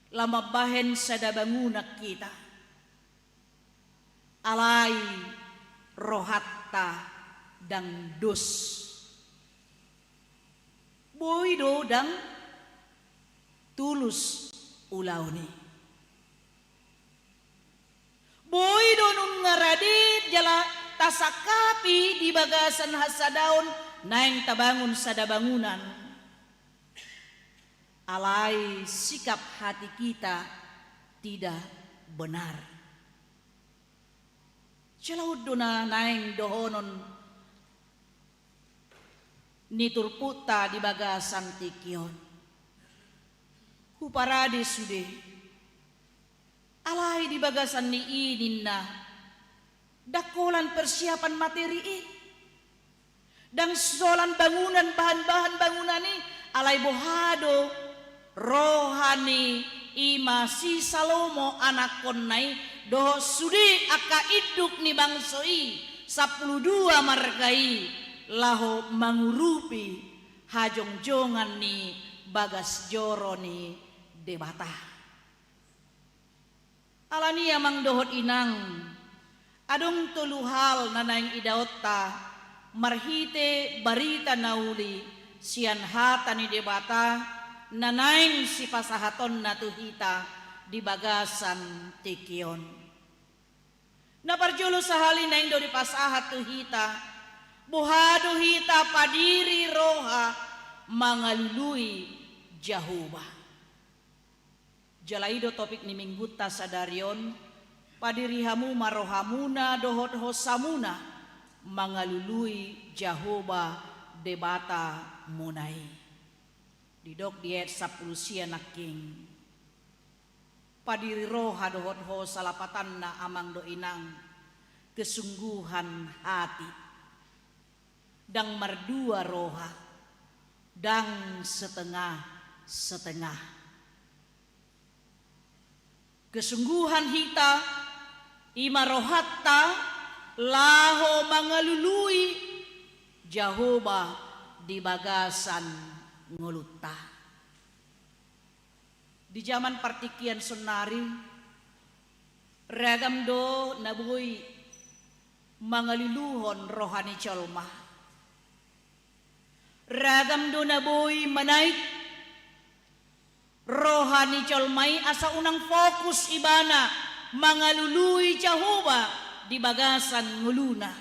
laho mambahen sada bangunan hita. Alai rohanta ndang dos. Boi do ndang tulus ulaon i. Boi do nunga rade jala tasangkapi di bagasan hasadaon naeng tabangun sada bangunan. Alai sikap hati kita tidak benar. Jala on do na naeng dohonon ni turpukta di bagasan tingki on. Huparade sude. Alai di bagasan ni i ninna, ndang holan persiapan materi i. Ndang holan bangunan, bahan-bahan bangunan i, alai boha do roha ni i ma si Salomo anakhonna i, dohot sude angka induk ni bangso i, sampulu dua marga i, laho mangurupi hajongjongan ni bagas joro ni Debata. Alani i, amang dohot inang, adong tolu hal na naeng idaonta marhite barita na uli sian hata ni Debata na naeng sipasahatonna tu hita di bagasan tingki on. Na parjolo sahali naeng do dipasahat tu hita, boha do hita padiri roha mangalului Jahowa. Jala i do topik ni minggunta sadari on, padiri hamu ma rohamuna dohot hosamuna mangalului Jahowa Debatamuna i. Didok di ayat sampulu sia nangkin. Padiri roha dohot hosa lapatanna, amang dohot inang, kesungguhan hati. Ndang mardua roha, ndang setengah-setengah. Kesungguhan hita, i ma rohanta laho mangalului Jahowa di bagasan ngolunta. Di jaman partingkian saonnari, ragam do na boi mangaluluhon roha ni jolma. Ragam do na boi manaek roha ni jolma i asa unang fokus ibana mangalului Jahowa di bagasan ngoluna.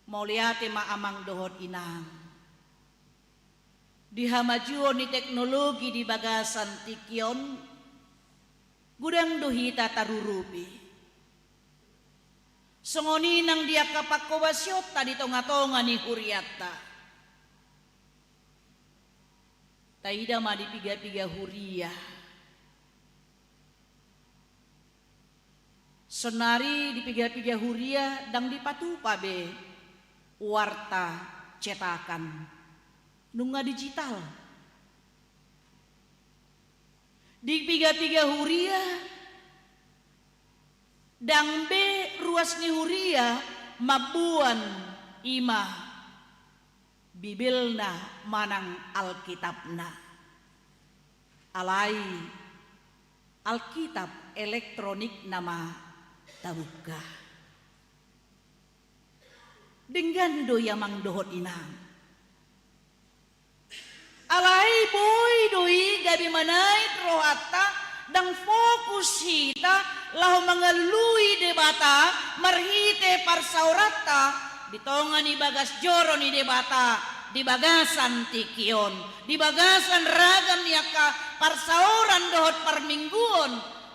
Mauliate ma amang dohot inang. Di hamajuon ni teknologi di bagasan tingki on, godang do hita tarurupi. Songon i nang di angka pangkobasionta di tongatonga ni hurianta. Taida ma di pigapiga huria. Sonari di pigapiga huria ndang dipatupa be warta cetakan, nunga digital. Di pigapiga huria ndang be ruas ni huria mamboan i ma Bibelna manang Alkitabna. Alai Alkitab elektronikna ma tabuka. Denggan do i amang dohot inang. Alai boi do i gabe manait rohanta, ndang fokus hita laho mangalului Debata marhite parsaoranta di tonga ni bagas joro ni Debata, di bagasan tingki on, di bagasan ragam ni angka parsaoran dohot parmingguon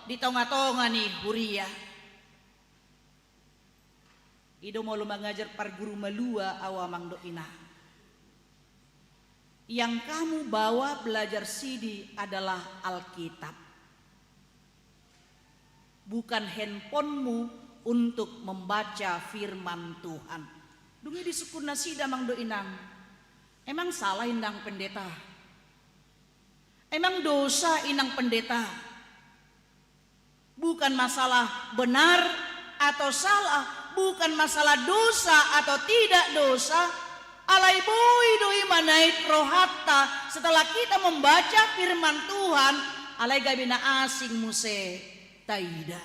di tongatonga ni huria. I do molo mangajar parguru malua au amang dohot inang. Yang kamu bawa belajar sini adalah Alkitab, bukan handphonemu untuk membaca firman Tuhan. Dung i disungkun nasida amang dohot inang. Emang salah inang pendeta? Emang dosa inang pendeta? Bukan masalah benar atau salah, bukan masalah dosa atau tidak dosa, alai boi do i manait rohanta setelah kita membaca firman Tuhan, alai gabe na asing muse taida.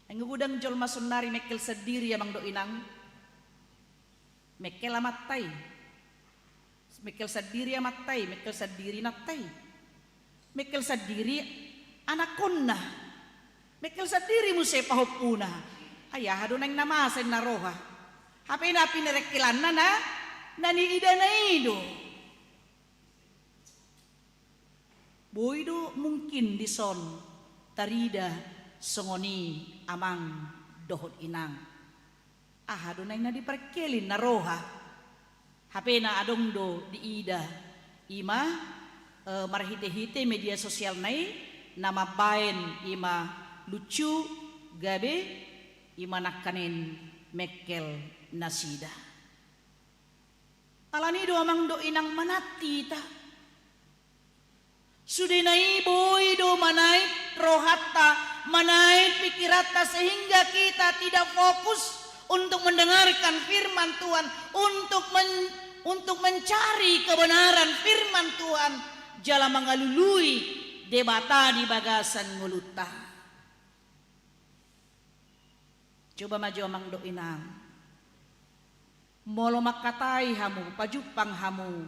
Anggo godang jolma sonari mengkel sandiri amang dohot inang. Mengkel amanta i. Mengkel sandiri amanta i, mengkel sandiri inanta i. Mengkel sandiri anakkonna. Mengkel sandiri muse pahompuna. Ai aha do naeng na masa inna roha? Hape na pinarengkelanna na, na niidana i do. Boi do mungkin dison tarida songon i amang dohot inang. Aha do naeng na diparengkeli na roha? Hape na adong do diida i ma, eh, marhitehite media sosialna i na mambaen i ma lucu gabe i ma nangkaning mengkel nasida. Alani do amang dohot inang manat hita. Sudena i boi do manait rohanta, manait pikiranta sehingga kita tidak fokus untuk mendengarkan firman Tuhan, untuk men-, untuk mencari kebenaran firman Tuhan, jala mangalului Debata di bagasan ngolunta. Coba ma jo amang dohot inang. Molo mangkatai hamu, pajumpang hamu,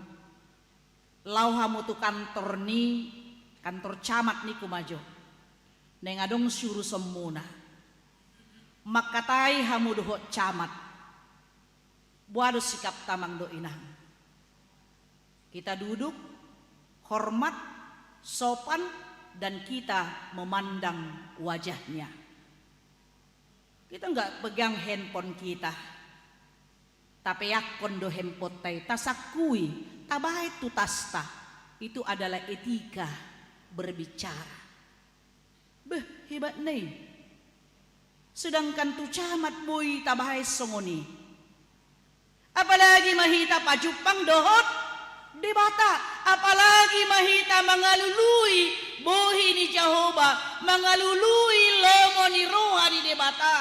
laho hamu tu kantor ni, kantor camat ningku ma jo. Naeng adong siurusanmuna. Mangkatai hamu dohot camat. Boha do sikapta amang dohot inang? Kita duduk, hormat, sopan, dan kita memandang wajahnya. Kita nggak pegang handphone kita. Tapeakkon do handphoneta i, tasangkui, tabaen tu tasta. Itu adalah etika berbicara. Beh, hebatna i. Sedangkan tu camat boi tabaen songon i. Apalagi ma hita pajumpang dohot Debata, apalagi ma hita mangalului bohi ni Jahowa, mangalului lomo ni roha ni Debata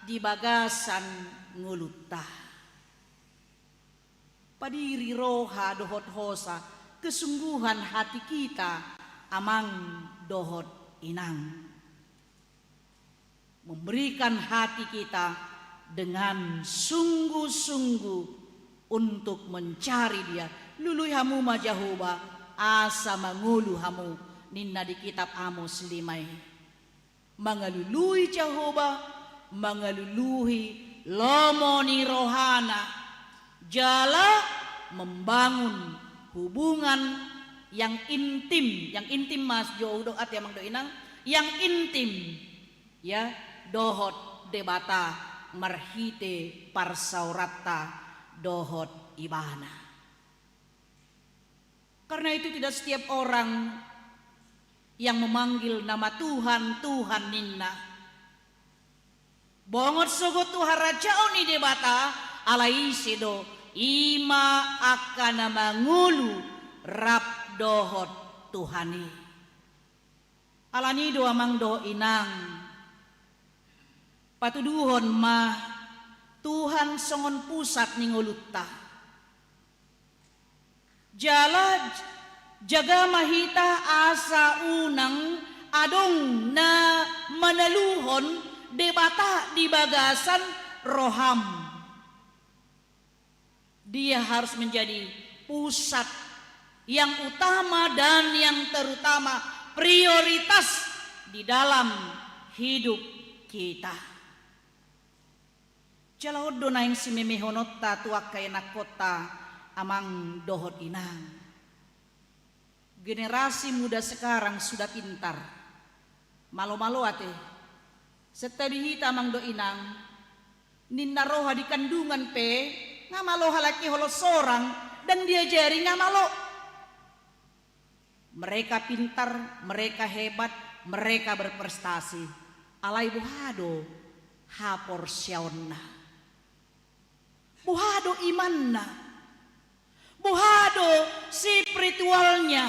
di bagasan ngolunta. Padiri roha dohot hosa, kesungguhan hati kita, amang dohot inang. Memberikan hati kita dengan sungguh-sungguh untuk mencari Dia. Lului hamu ma Jahowa, asa mangolu hamu, ninna di kitab Amos lima i. Mangalului Jahowa, mangalului lomo ni rohana, jala membangun hubungan yang intim, yang intim ma jo hudok ate amang dohot inang, yang intim, ya, dohot Debata marhite parsaoranta dohot Ibana. Karena itu tidak setiap orang yang memanggil nama Tuhan, Tuhan ninna. Bongot sogot tu harajaon ni Debata, alai ise do, i ma angka na mangolu rap dohot Tuhan i. Alani do amang dohot inang, patuduhon ma Tuhan songon pusat ni ngolunta. Jala j-, jaga ma hita asa unang adong na manaluhon Debata di bagasan roham. Dia harus menjadi pusat yang utama dan yang terutama, prioritas di dalam hidup kita. Jala on do naeng simemehononta tu angka ianakhonta amang dohot inang. Generasi muda sekarang sudah pintar. Malo-malo ate. Santabi hita amang dohot inang. Ninna roha di kandungan pe, nga malo halak i holan sorang, ndang diajari nga malo. Mereka pintar, mereka hebat, mereka berprestasi. Alai boha do haporseaonna? Boha do imanna? Boha do spiritualnya?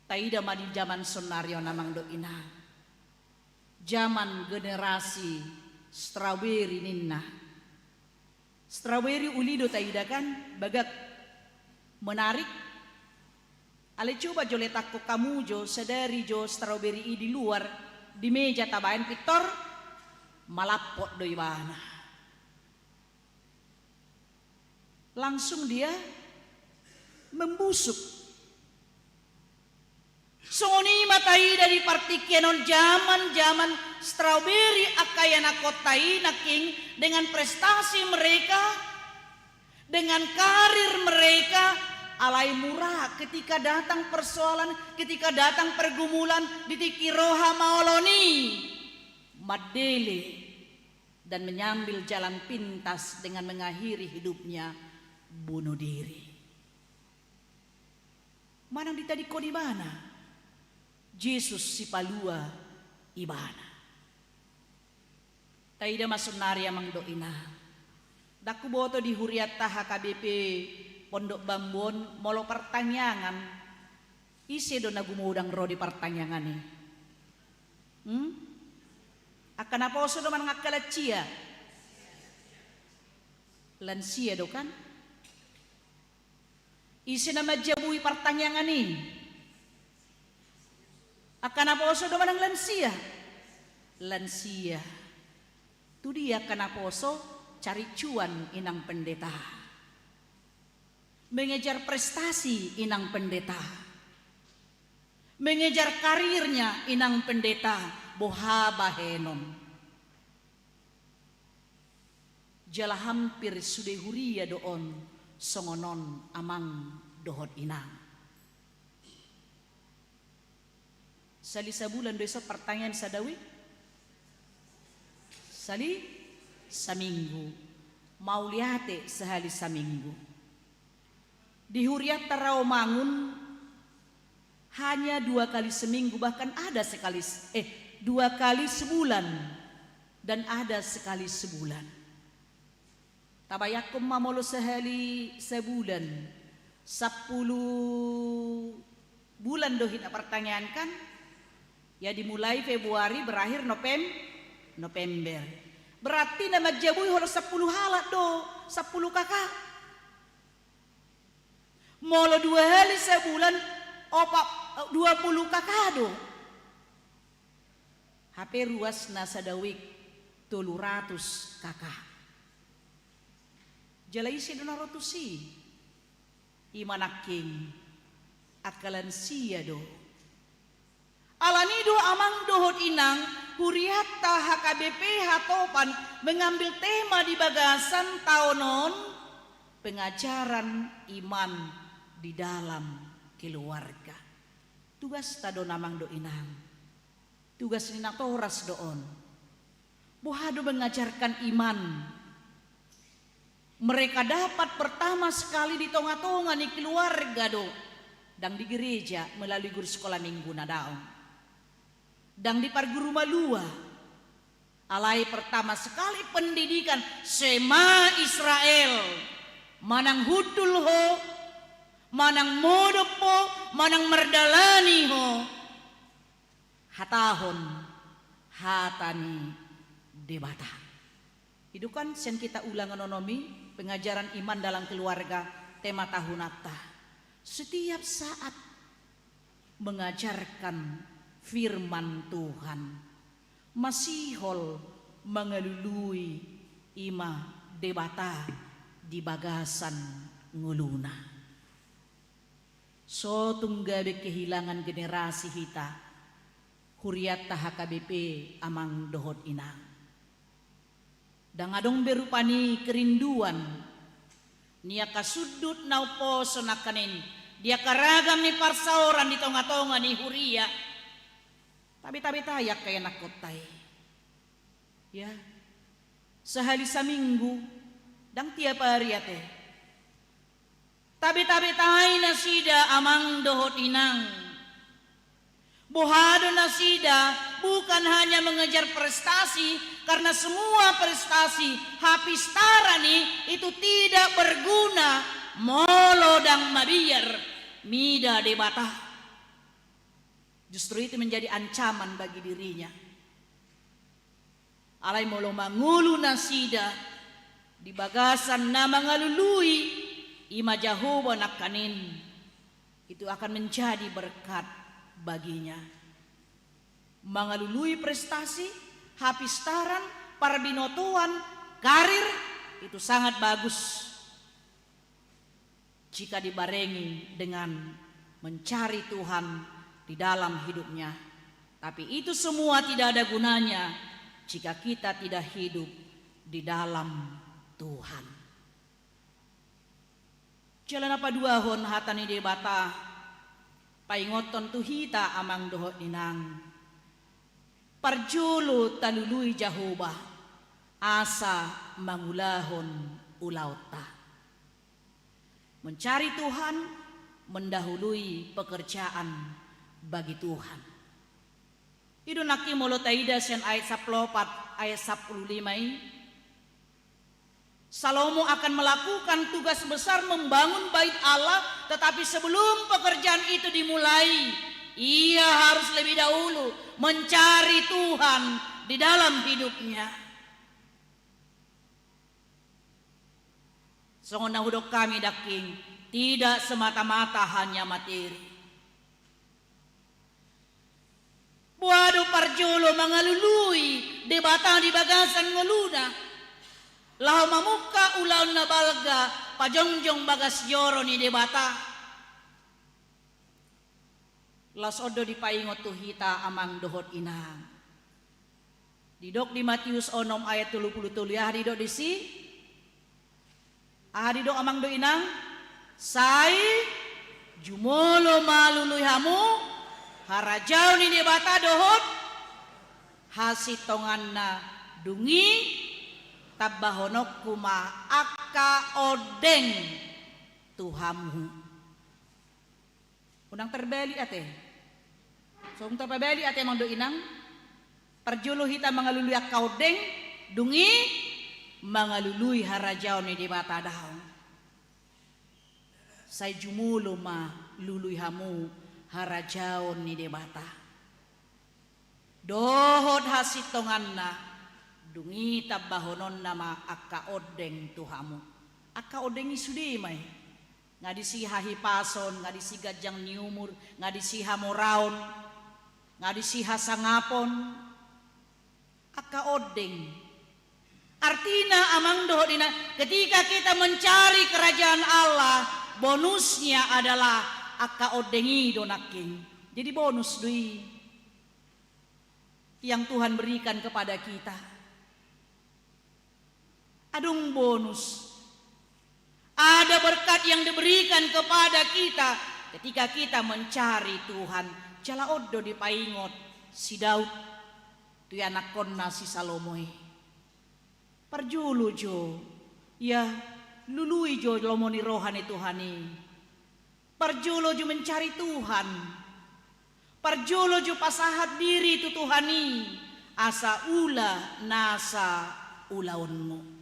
Taida ma di jaman saonari on amang dohot inang. Jaman generasi strawberry ninna. Strawberry uli do taida kan, bagak, menarik. Alai coba jo letakkon hamu jo sadari jo strawberry i di luar, di meja tabaen pintor, malampot do ibana. Langsung dia membusuk. Songon i ma taida di partingkian on, jaman-jaman strawberry angka ianakhonta i nangkin, dengan prestasi mereka, dengan karir mereka, alai mura ketika datang persoalan, ketika datang pergumulan, di tingki roha maolon i, mandele dan menyambil jalan pintas dengan mengakhiri hidupnya bunuh diri. Manang ditadingkon ibana, Jesus sipalua ibana. Taida ma saonari amang dohot inang. Ndang huboto di hurianta H K B P Pondok Bambu on molo partangiangan, ise do na gumodang ro di partangiangan i? Hmm? Angka naposo do manang angka lansia? Lansia do kan? Ise na manjabui partangiangan i? Angka naposo do manang lansia? Lansia. Tu dia angka naposo? Cari cuan inang pendeta. Mengejar prestasi inang pendeta. Mengejar karirnya inang pendeta. Boha bahenon? Jala hampir sude huria do on songon on amang dohot inang. Sahali sabulan do ison partangiangan sadao i? Sahali saminggu. Mauliate sahali saminggu. Di hurianta Rawamangun hanya dua kali seminggu, bahkan ada sekali s-, eh, dua kali sebulan dan ada sekali sebulan. Tabayangkon ma molo sahali sabulan, sampulu bulan do hita partangiangan kan? Ya, dimulai Februari, berakhir Novem-, November. Berarti na manjabui holan sampulu halak do, sampulu K K. Molo dua hali sabulan, opat, dua pulu K K do. Hape ruasna sadao i tolu ratus K K. Jala ise do na ro tusi? I ma nangkin angka lansia do. Alani do amang dohot inang, Huriatta H K B P Hatopan mengambil tema di bagasan taon on, pengajaran iman di dalam keluarga. Tugasta do on amang dohot inang. Tugas ni natoras do on. Boha do mengajarkan iman. Mereka dapat pertama sekali di tonga-tonga ni keluarga do. Ndang di gereja melalui guru sekolah minggu na daong. Ndang di parguru malua. Alai pertama sekali pendidikan Shema Israel. Manang hundul ho, manang modom ho, manang mardalani ho. Hatahon hata ni Debata. I do kan sian kita ulangan onom i, pengajaran iman dalam keluarga, tema tahunanta. Setiap saat mengajarkan firman Tuhan, masihol mangalului i ma Debata di bagasan ngoluna. So tung gabe kehilangan generasi hita, huriatta H K B P amang dohot inang. Ndang adong be rupani kerinduan ni angka sundut na umposo nangkaning di angka ragam ni parsaoran di tonga-tonga ni huria. Tabe-tabetai angka ianakhonta i. Ya, sahali saminggu, ndang tiap ari ate. Tabe-tabetai nasida amang dohot inang. Boha do nasida bukan hanya mengejar prestasi, karena semua prestasi, hapistaran i, itu tidak berguna molo ndang mabiar mida Debata. Justru itu menjadi ancaman bagi dirinya. Alai molo mangolu nasida di bagasan na mangalului i ma Jahowa nangkaning, itu akan menjadi berkat baginya. Mangalului prestasi, hapistaran, parbinotoan, karir, itu sangat bagus jika dibarengi dengan mencari Tuhan di dalam hidupnya. Tapi itu semua tidak ada gunanya jika kita tidak hidup di dalam Tuhan. Jala na paduahon hata ni Debata, paingothon tu hita amang dohot inang. Parjolo talului Jahowa, asa mangulahon ulaonta. Mencari Tuhan mendahului pekerjaan bagi Tuhan. I do nangkin molo taida sian ayat sampulu opat, ayat sampulu lima i. Salomo akan melakukan tugas besar membangun bait Allah, tetapi sebelum pekerjaan itu dimulai, ia harus lebih dahulu mencari Tuhan di dalam hidupnya. Songon na hudok hami nangkin, tidak semata-mata hanya materi. Boha do parjolo mangalului Debata di bagasan ngoluna, laho mamungka ulaon na balga pajongjong bagas joro ni Debata. Laos on do dipaingot tu hita amang dohot inang. Didok di Matius onom ayat tolu pulu tolu, aha didok disi? Aha didok amang dohot inang? Sai jumolo ma lului hamu harajaon ni Debata dohot hasintonganna, dung i tambahononku ma angka ondeng tu hamu. Unang tarbalik ate. So tung tapabalik ate amang dohot inang. Parjolo hita mangalului angka ondeng, dung i mangalului harajaon ni Debata daong. Sai jumolo ma lului hamu harajaon ni Debata dohot hasintonganna, dung i tambahononna ma angka ondeng tu hamu. Angka ondeng i sude ma i. Nga disi hahipason, nga disi ganjang ni umur, nga disi hamoraon, nga disi hasangapon. Angka ondeng. Artina amang dohot inang, ketika kita mencari kerajaan Allah, bonusnya adalah angka ondeng i do nangkin. Jadi bonus do i. yang Tuhan berikan kepada kita. Adong bonus. Ada berkat yang diberikan kepada kita ketika kita mencari Tuhan. Jala on do dipaingot si Daud tu ianakkonna si Salomo i. Parjolo jo, ia, lului jo lomo ni roha ni Tuhan i. Parjolo jo mencari Tuhan. Parjolo jo pasahat diri tu Tuhan i, asa ula nasa ulaonmu.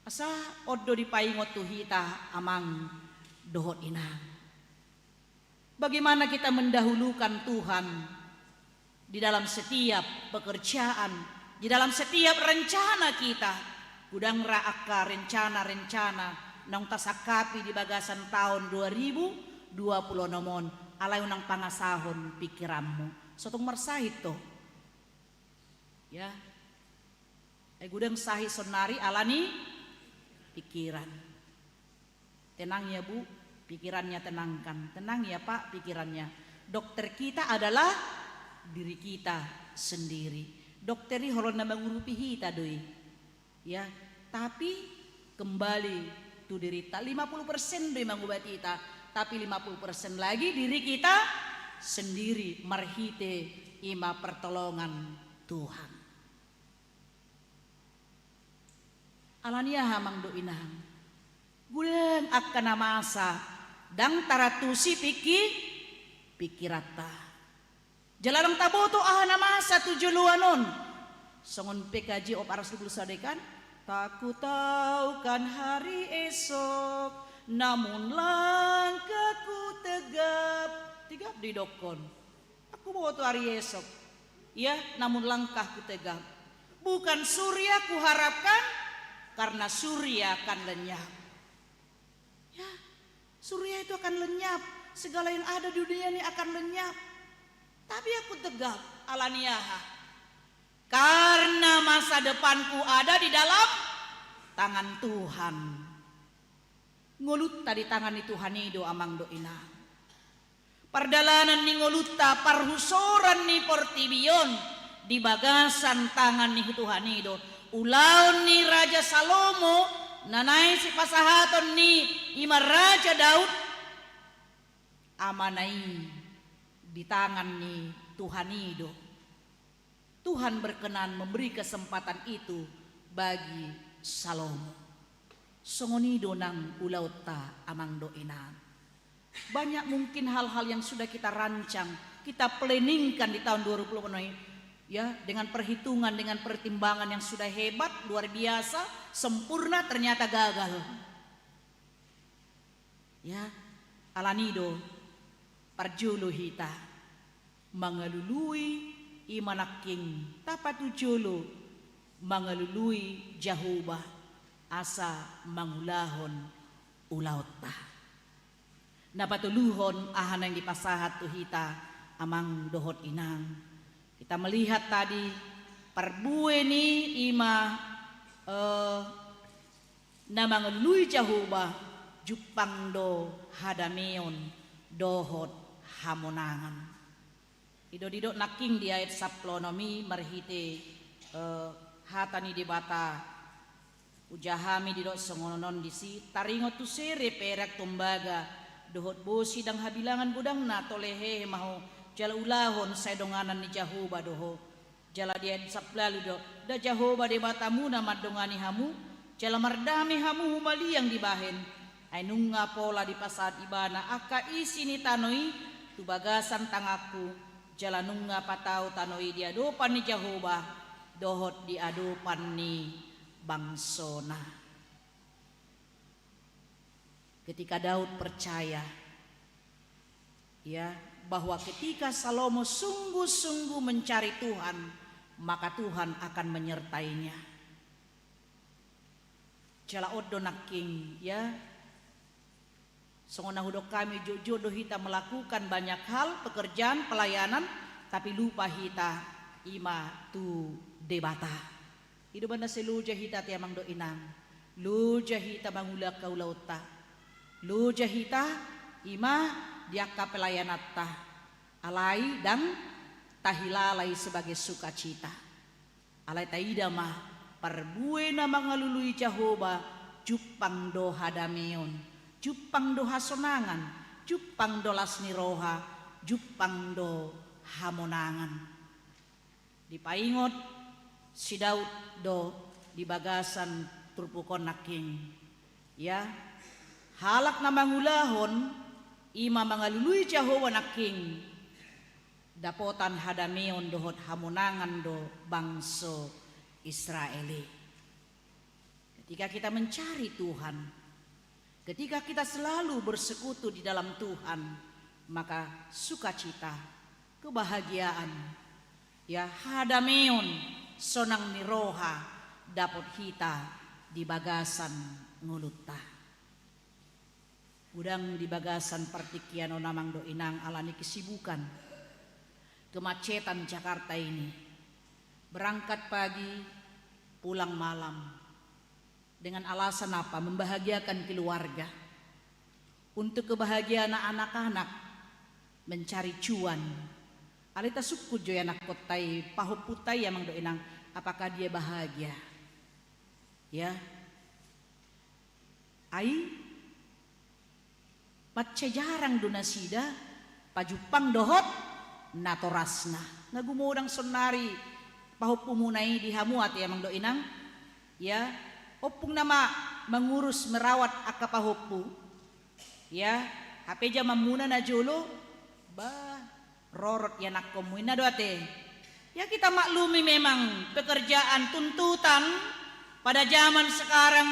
Asa on do dipaingot tu hita amang dohot inang. Bagaimana kita mendahulukan Tuhan di dalam setiap pekerjaan, di dalam setiap rencana kita. Godang ra angka rencana-rencana naung tasangkapi di bagasan taon dua ribu dua puluh enam on, alai unang pangasahon pikiranmu. So tung marsahit do. Ya. Ai godang sahit saonari ala ni pikiran. Tenang ya, Bu, pikirannya tenangkan. Tenang ya, Pak, pikirannya. Dokter kita adalah diri kita sendiri. Dokter i holan na mangurupi hita do i. Ya, tapi kembali tu dirita. Lima puluh persen do i mangubati hita, tapi lima puluh persen lagi diri kita sendiri marhite i ma pertolongan Tuhan. Ala ni aha amang dohot inang? Godang angka na masa ndang tarantusi pingki-, pingkiranta. Jala ndang taboto aha na masa tu joloan on. Songon P K J op aras dua puluh sada i kan, tak ku tahu kan hari esok, namun langkahku tegap. Tegap didokkon. Aku boto ari esok. Ya, namun langkahku tegap. Bukan surya kuharapkan, karena surya akan lenyap. Ya, surya itu akan lenyap. Segala yang ada di dunia ini akan lenyap. Tapi aku tegap, ala ni aha? Karena masa depanku ada di dalam tangan Tuhan. Ngolunta di tangan ni Tuhan i do amang dohot inang. Pardalanan ni ngolunta, parhusoran ni portibi on di bagasan tangan ni Tuhan i do. Ulaon ni Raja Salomo na naeng sipasahaton ni i ma Raja Daud, amana i di tangan ni Tuhan i do. Tuhan berkenan memberi kesempatan itu bagi Salomo. Songon i do nang ulaonta amang dohot inang. Banyak mungkin hal-hal yang sudah kita rancang, kita planningkan di tahun dua ribu dua puluh enam ini, ya, dengan perhitungan, dengan pertimbangan yang sudah hebat, luar biasa, sempurna, ternyata gagal. Ya, ala ni do, parjolo hita mangalului i ma nangkin tapatujolo mangalului Jahowa asa mangulahon ulaonta. Na patoluhon aha naeng dipasahat tu hita amang dohot inang. Kita melihat tadi parbue ni i ma, eh, na mangalului Jahowa jumpang do hadameon dohot hamonangan. Didok-didok nangkin di ayat sampulu onom i marhite, eh, hata ni Debata. Uja hami didok songon on disi, taringot tu sere, perak, tombaga, dohot bosi ndang habilangan godangna, tole hehe ma ho, jala ulahon sai donganan ni Jahowa do ho. Jala di ayat sampulu ualu do, nda Jahowa Debatamuna mandongani hamu, jala mardame hamu humaliang dibahen. Ai nunga pola dipasahat Ibana angka isi ni tano i tu bagasan tanganku, jala nunga patau tano i di adopan ni Jahowa dohot di adopan ni bangsona. Ketika Daud percaya, ya, bahwa ketika Salomo sungguh-sungguh mencari Tuhan, maka Tuhan akan menyertainya. Jala on do nangkin, ya. Songon na hudok hami, jotjot do hita melakukan banyak hal, pekerjaan, pelayanan, tapi lupa hita i ma tu Debata. I do umbahen na sai loja hita ate amang dohot inang. Loja hita mangula angka ulaonta. Loja hita i ma di angka pelayananta. Alai ndang tahilala i sebagai sukacita. Alai taida ma, parbue na mangalului Jahowa jumpang do hadameon, jumpang do hasonangan, jumpang do las ni roha, jumpang do hamonangan. Dipaingot si Daud do di bagasan turpuk on nangkin. Ia, halak na mangulahon, i ma mangalului Jahowa nangkin, dapotan hadameon dohot hamonangan do bangso Israel i. Ketika kita mencari Tuhan, ketika kita selalu bersekutu di dalam Tuhan, maka sukacita, kebahagiaan, ia, hadameon, sonang ni roha dapot hita di bagasan ngolunta. Godang di bagasan partingkian on, amang dohot inang, alani kesibukan, kemacetan Jakarta ini. Berangkat pagi, pulang malam. Dengan alasan apa? Membahagiakan keluarga. Untuk kebahagiaan anak-anak, mencari cuan. Alai tasungkun jo i anakhonta i, pahompunta i, amang dohot inang, apakah dia bahagia? Ya. Ai, mansai jarang do nasida pajumpang dohot natorasna. Nga gumodang sonnari pahompumuna i di hamu ate, amang dohot inang? Ya, ompung nama mengurus, merawat angka pahompu. Ya, hape jamanmuna na jolo, bah, rorot ianakkonmu, inna do ate. Ya, kita maklumi memang pekerjaan, tuntutan pada zaman sekarang.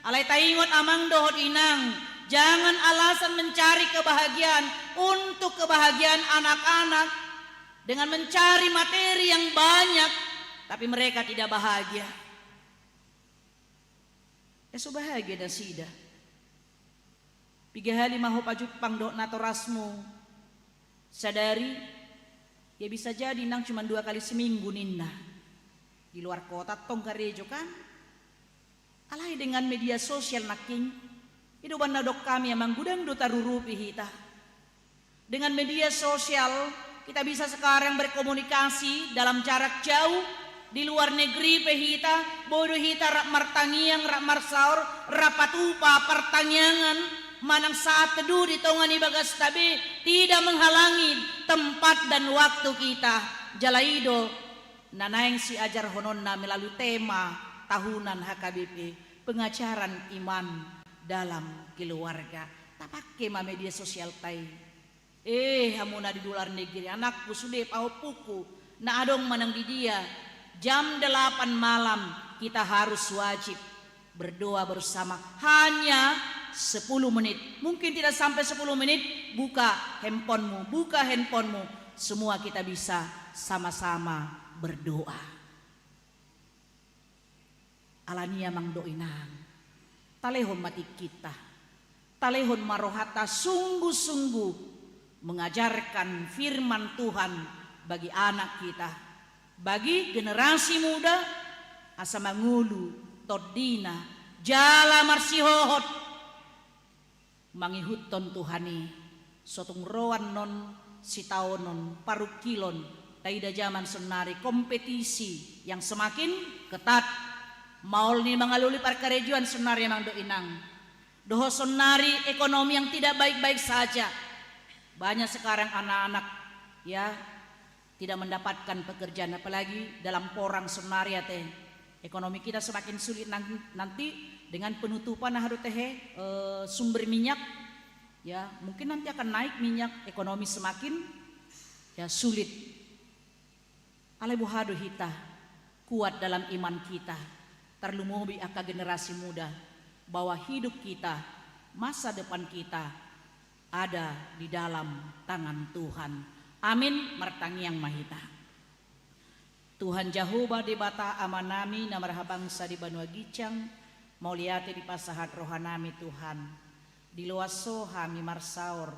Alai taingot, amang dohot inang, jangan alasan mencari kebahagiaan untuk kebahagiaan anak-anak dengan mencari materi yang banyak, tapi mereka tidak bahagia. Ya, so bahagia nasida. Piga hali ma ho pajumpang dohot natorasmu sadari? Ya, bisa jadi nang cuma dua kali seminggu ninna. Di luar kota tong karejo kan. Alai dengan media sosial nangkin, i do umbahen na didok hami, amang, godang do tarurupi hita. Dengan media sosial, kita bisa sekarang berkomunikasi dalam jarak jauh, di luar negeri pe hita, boi do hita rap martangiang, rap marsaor, rap patupa partangiangan, manang saat teduh di tonga ni bagasta be, tidak menghalangi tempat dan waktu kita. Jala i do na naeng siajarhononna melalui tema tahunan H K B P, pengajaran iman dalam keluarga. Tapake ma media sosialta i. Eh, hamu na di luar negeri, anakku sude, pahompungku, na adong manang di dia, jam delapan malam kita harus wajib berdoa bersama. Hanya sepuluh menit. Mungkin tidak sampai sepuluh menit, buka handphonemu, buka handphonemu. Semua kita bisa sama-sama berdoa. Alani i, amang dohot inang, talehon ma tingkinta, talehon ma rohanta sungguh-sungguh mengajarkan firman Tuhan bagi anak kita, bagi generasi muda, asa mangolu tondina jala marsihohot mangihuthon Tuhan i. So tung ro annon sitaonon, parungkilon, taida jaman sonnari kompetisi yang semakin ketat. Maol ni mangalului parkarejoan sonnari, amang dohot inang. Dohot sonnari ekonomi yang tidak baik-baik saja. Banyak sekarang anak-anak, ya, tidak mendapatkan pekerjaan, apalagi dalam porang sonnari ate. Ekonomi kita semakin sulit nang-, nanti dengan penutupan, aha do ate, eh, sumber minyak, ya, mungkin nanti akan naik minyak, ekonomi semakin, ya, sulit. Alai boha do hita kuat dalam iman kita, tarlumobi angka generasi muda, bahwa hidup kita, masa depan kita ada di dalam tangan Tuhan. Amin. Martangiang ma hita. Tuhan Jahowa Debata Amanami na marhabangsa di banua ginjang, mauliate dipasahat rohanami Tuhan. Diloas Ho hami marsaor,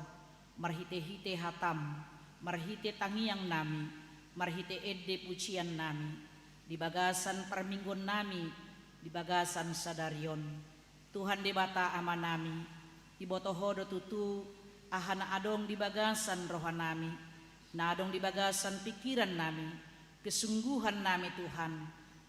marhite-hite hataM, marhite tangiangnami, marhite ende pujiannami, di bagasan parmingguonnami, di bagasan sadari on. Tuhan Debata Amanami, iboto Ho do tutu aha na adong di bagasan rohanami. na adong di bagasan pingkiran nami, kesungguhan nami Tuhan,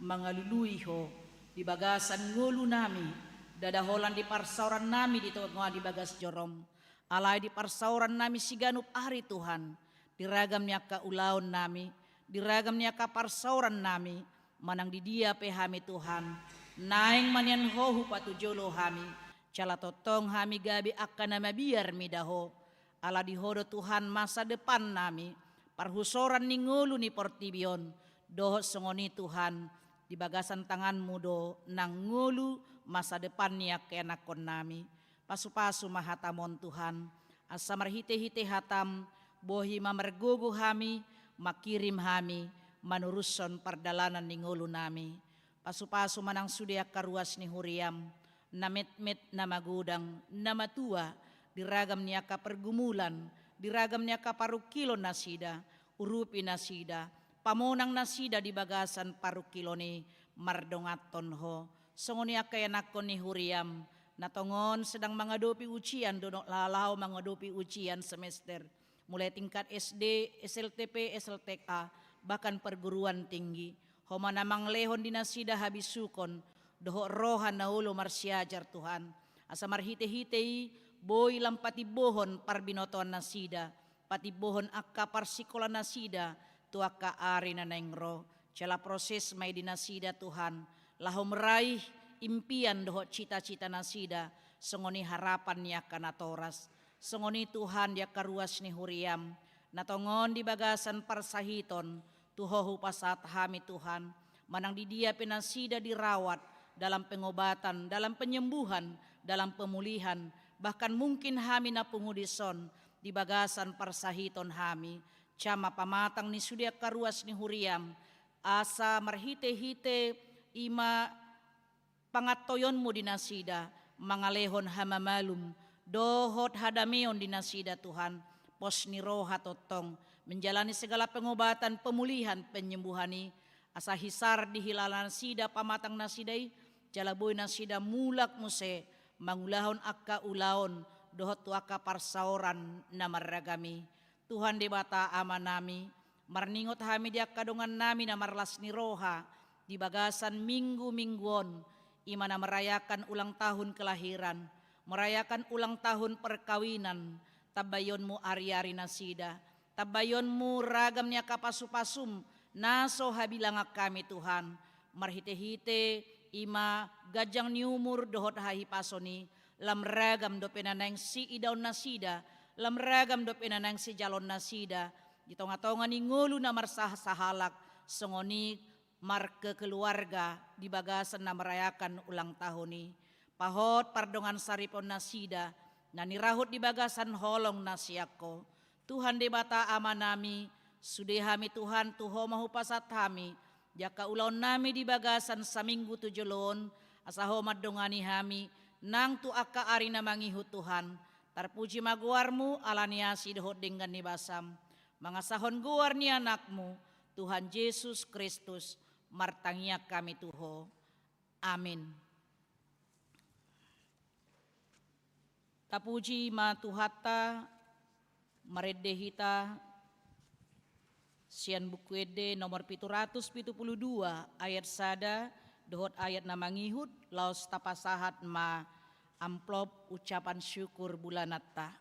mangalului Ho di bagasan ngolu nami, ndada holan di parsaoran nami di tonga di bagas jorom, alai di parsaoran nami siganup ari Tuhan, di ragam ni angka ulaon nami, di ragam ni angka parsaoran nami, manang di dia pe hami Tuhan, naeng ma nian Ho hupatujolo hami, jala tongtong hami gabe angka na mabiar mida Ho, ala di Ho do Tuhan masa depan nami, parhusoran ni ngolu ni portibi on, dohot songon i Tuhan, di bagasan tanganmu do nang ngolu masa depan ni angka ianakkon nami. Pasupasu ma hatam on Tuhan, asa marhitehite hatam, bohi ma margogo hami, mangkirim hami, manurushon pardalanan ni ngolu nami. Pasupasu ma nang sude angka ruas ni huriam, na metmet, na magodang, na matua, di ragam ni angka pergumulan, di ragam ni angka parungkilon nasida, urupi nasida, pamonang nasida di bagasan parungkilon i, mardonganhon Ho. Songon i angka ianakkon ni huriam, na tongon sedang mangadopi ujian, dohot laho mangadopi ujian semester, mulai tingkat S D, S L T P, S L T A, bahkan perguruan tinggi. Ho ma na mangalehon di nasida habisukon, dohot roha na olo marsiajar Tuhan. Asa marhitehite i, boi lam patimbohon parbinotoan nasida, patimbohon angka parsikolaan nasida, tu angka ari na naeng ro. Jala proses ma i di nasida Tuhan, laho meraih impian dohot cita-cita nasida, songon i harapan ni angka natoras. Songon i Tuhan di angka ruas ni huriam, na tongon di bagasan parsahiton, tu Ho hupasahat hami Tuhan, manang di dia pe nasida dirawat, dalam pengobatan, dalam penyembuhan, dalam pemulihan, bahkan mungkin hami na pungu dison, di bagasan parsahiton hami, jama pamatang ni sude angka ruas ni huriam, asa marhitehite i ma pangantoionmu di nasida, mangalehon hamamalum, dohot hadameon di nasida Tuhan, pos ni roha tongtong, menjalani segala pengobatan, pemulihan, penyembuhan i, asa hisar dihilala nasida pamatang nasida i, jala boi nasida mulak muse, mangulahon angka ulaon, dohot tu angka parsaoran na marragam i. Tuhan Debata Amanami, marningot hami di angka dongannami na marlas ni roha, di bagasan minggu-minggu on, i ma na merayakan ulang tahun kelahiran, merayakan ulang tahun perkawinan, tambaionmu ari-ari nasida, tambaionmu ragam ni angka pasu-pasum, na so habilangan hami Tuhan, marhite-hite i ma ganjang ni umur dohot hahipason i, lam ragam dope na naeng siidaon nasida, lam ragam dope na naeng sijaloon nasida, di tonga-tonga ni ngolu na marsaha-sahalak, songon i markekeluarga di bagasan na merayakan ulang tahun i. Pahot pardongan saripeon nasida, na nirahut di bagasan holong na sian Ho. Tuhan Debata Amanami, sude hami Tuhan tu Ho ma hupasahat hami, di angka ulaonnami di bagasan saminggu tu jolo on, asa Ho mandongani hami, nang tu angka ari na mangihut Tuhan, tarpuji ma goarmu, ala ni asi dohot denggan ni basam, mangasahon goar ni anakmu, Tuhan Jesus Kristus, martangiang hami tu Ho. Amin. Tapuji ma Tuhanta, marende hita sian Buku Ende nomor pitu ratus pitu pulu dua, ayat sada, dohot ayat na mangihut, laos tapasahat ma amplop ucapan syukur bulananta.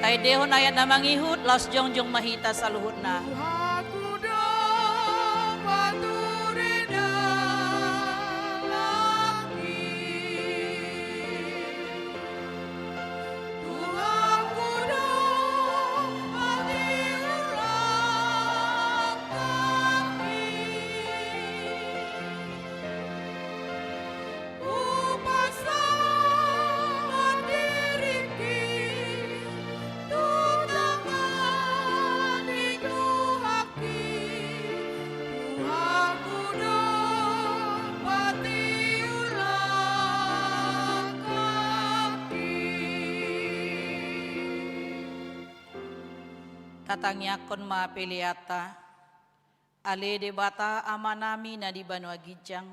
Endehon ayat na mangihut, laos jongjong ma hita saluhutna. Tuhanku do patureonku. Tuhanku do patureonku. Hupasahat diringki tu tangan ni Tuhanki, Tuhanku do patiulangki. Tatangiangkon ma peleanta. Ale Debata Amanami na di banua ginjang,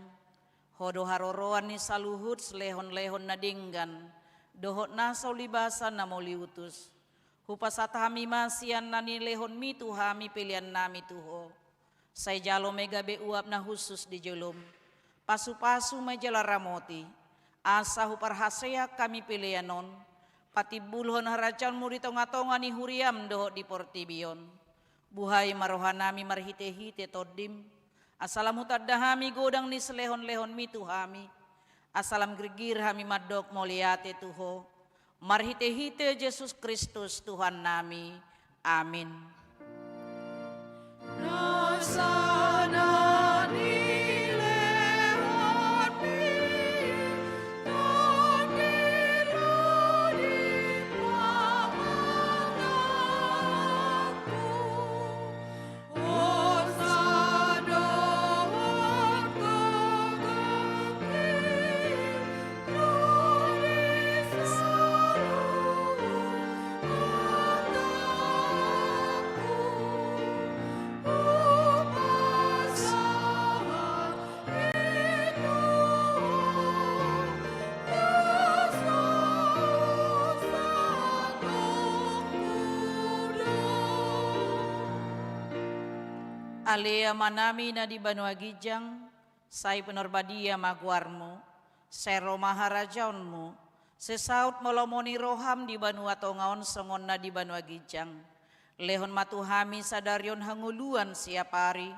Ho do haroroan ni saluhut silehonlehon na denggan dohot nasa ulibasan na mauliutus. Hupasahat hami ma sian na nilehonMi tu hami peleannami tu Ho. Sai jalo ma i gabe uap na hushus di jolom. Pasupasu ma i jala ramoti, asa huparhaseang hami pelean on patimbulhon harajaonMu di tongatonga ni huriaM dohot di portibi on. Buhai ma rohanami marhitehite TondiM, asa lam hutanda hami godang ni silehonlehonMi tu hami, asa lam girgir hami mandok mauliate tu Ho, marhitehite Jesus Kristus Tuhannami. Amin. Nasa na nilehonMi Tondi do di pamanganku. Ale Amanami na di banua ginjang, sai pinarbadia ma goarMu, sai ro ma harajaonMu, sai saut ma lomo ni rohaM di banua tonga on songon na di banua ginjang. Lehon ma tu hami sadari on hangoluan siapari,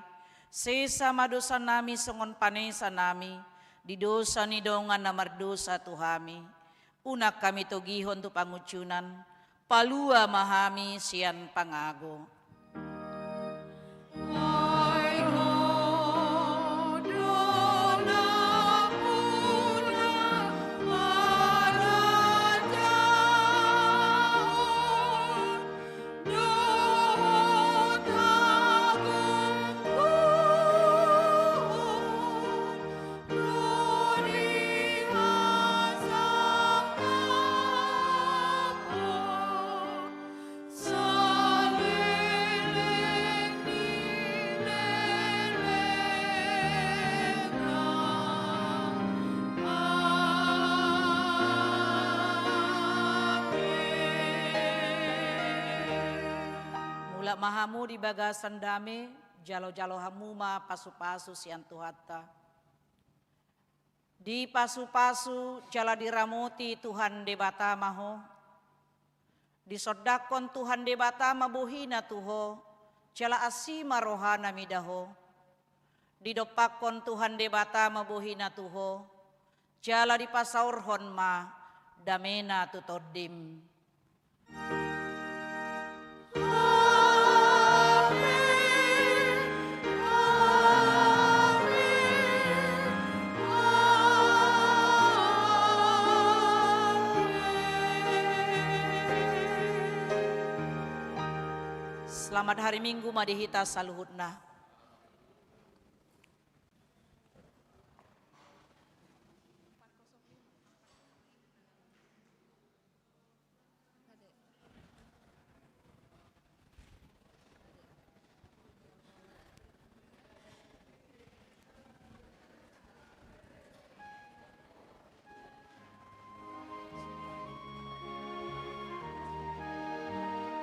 sesa ma dosanami songon panesanami di dosa ni dongan na mardosa tu hami. Unang hami togihon tu pangunjunan, palua ma hami sian pangago. Mulak ma hamu di bagasan dame, jalojalo hamu ma pasupasu sian Tuhanta. Dipasupasu jala diramoti Tuhan Debata ma ho. Disondangkon Tuhan Debata ma bohiNa tu ho, jala asi ma rohaNa mida ho. Didompakkon Tuhan Debata ma bohiNa tu ho, jala dipasaorhon ma dameNa tu tondim. Selamat hari Minggu ma di hita saluhutna.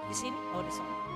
Di sini? Oh, di sana.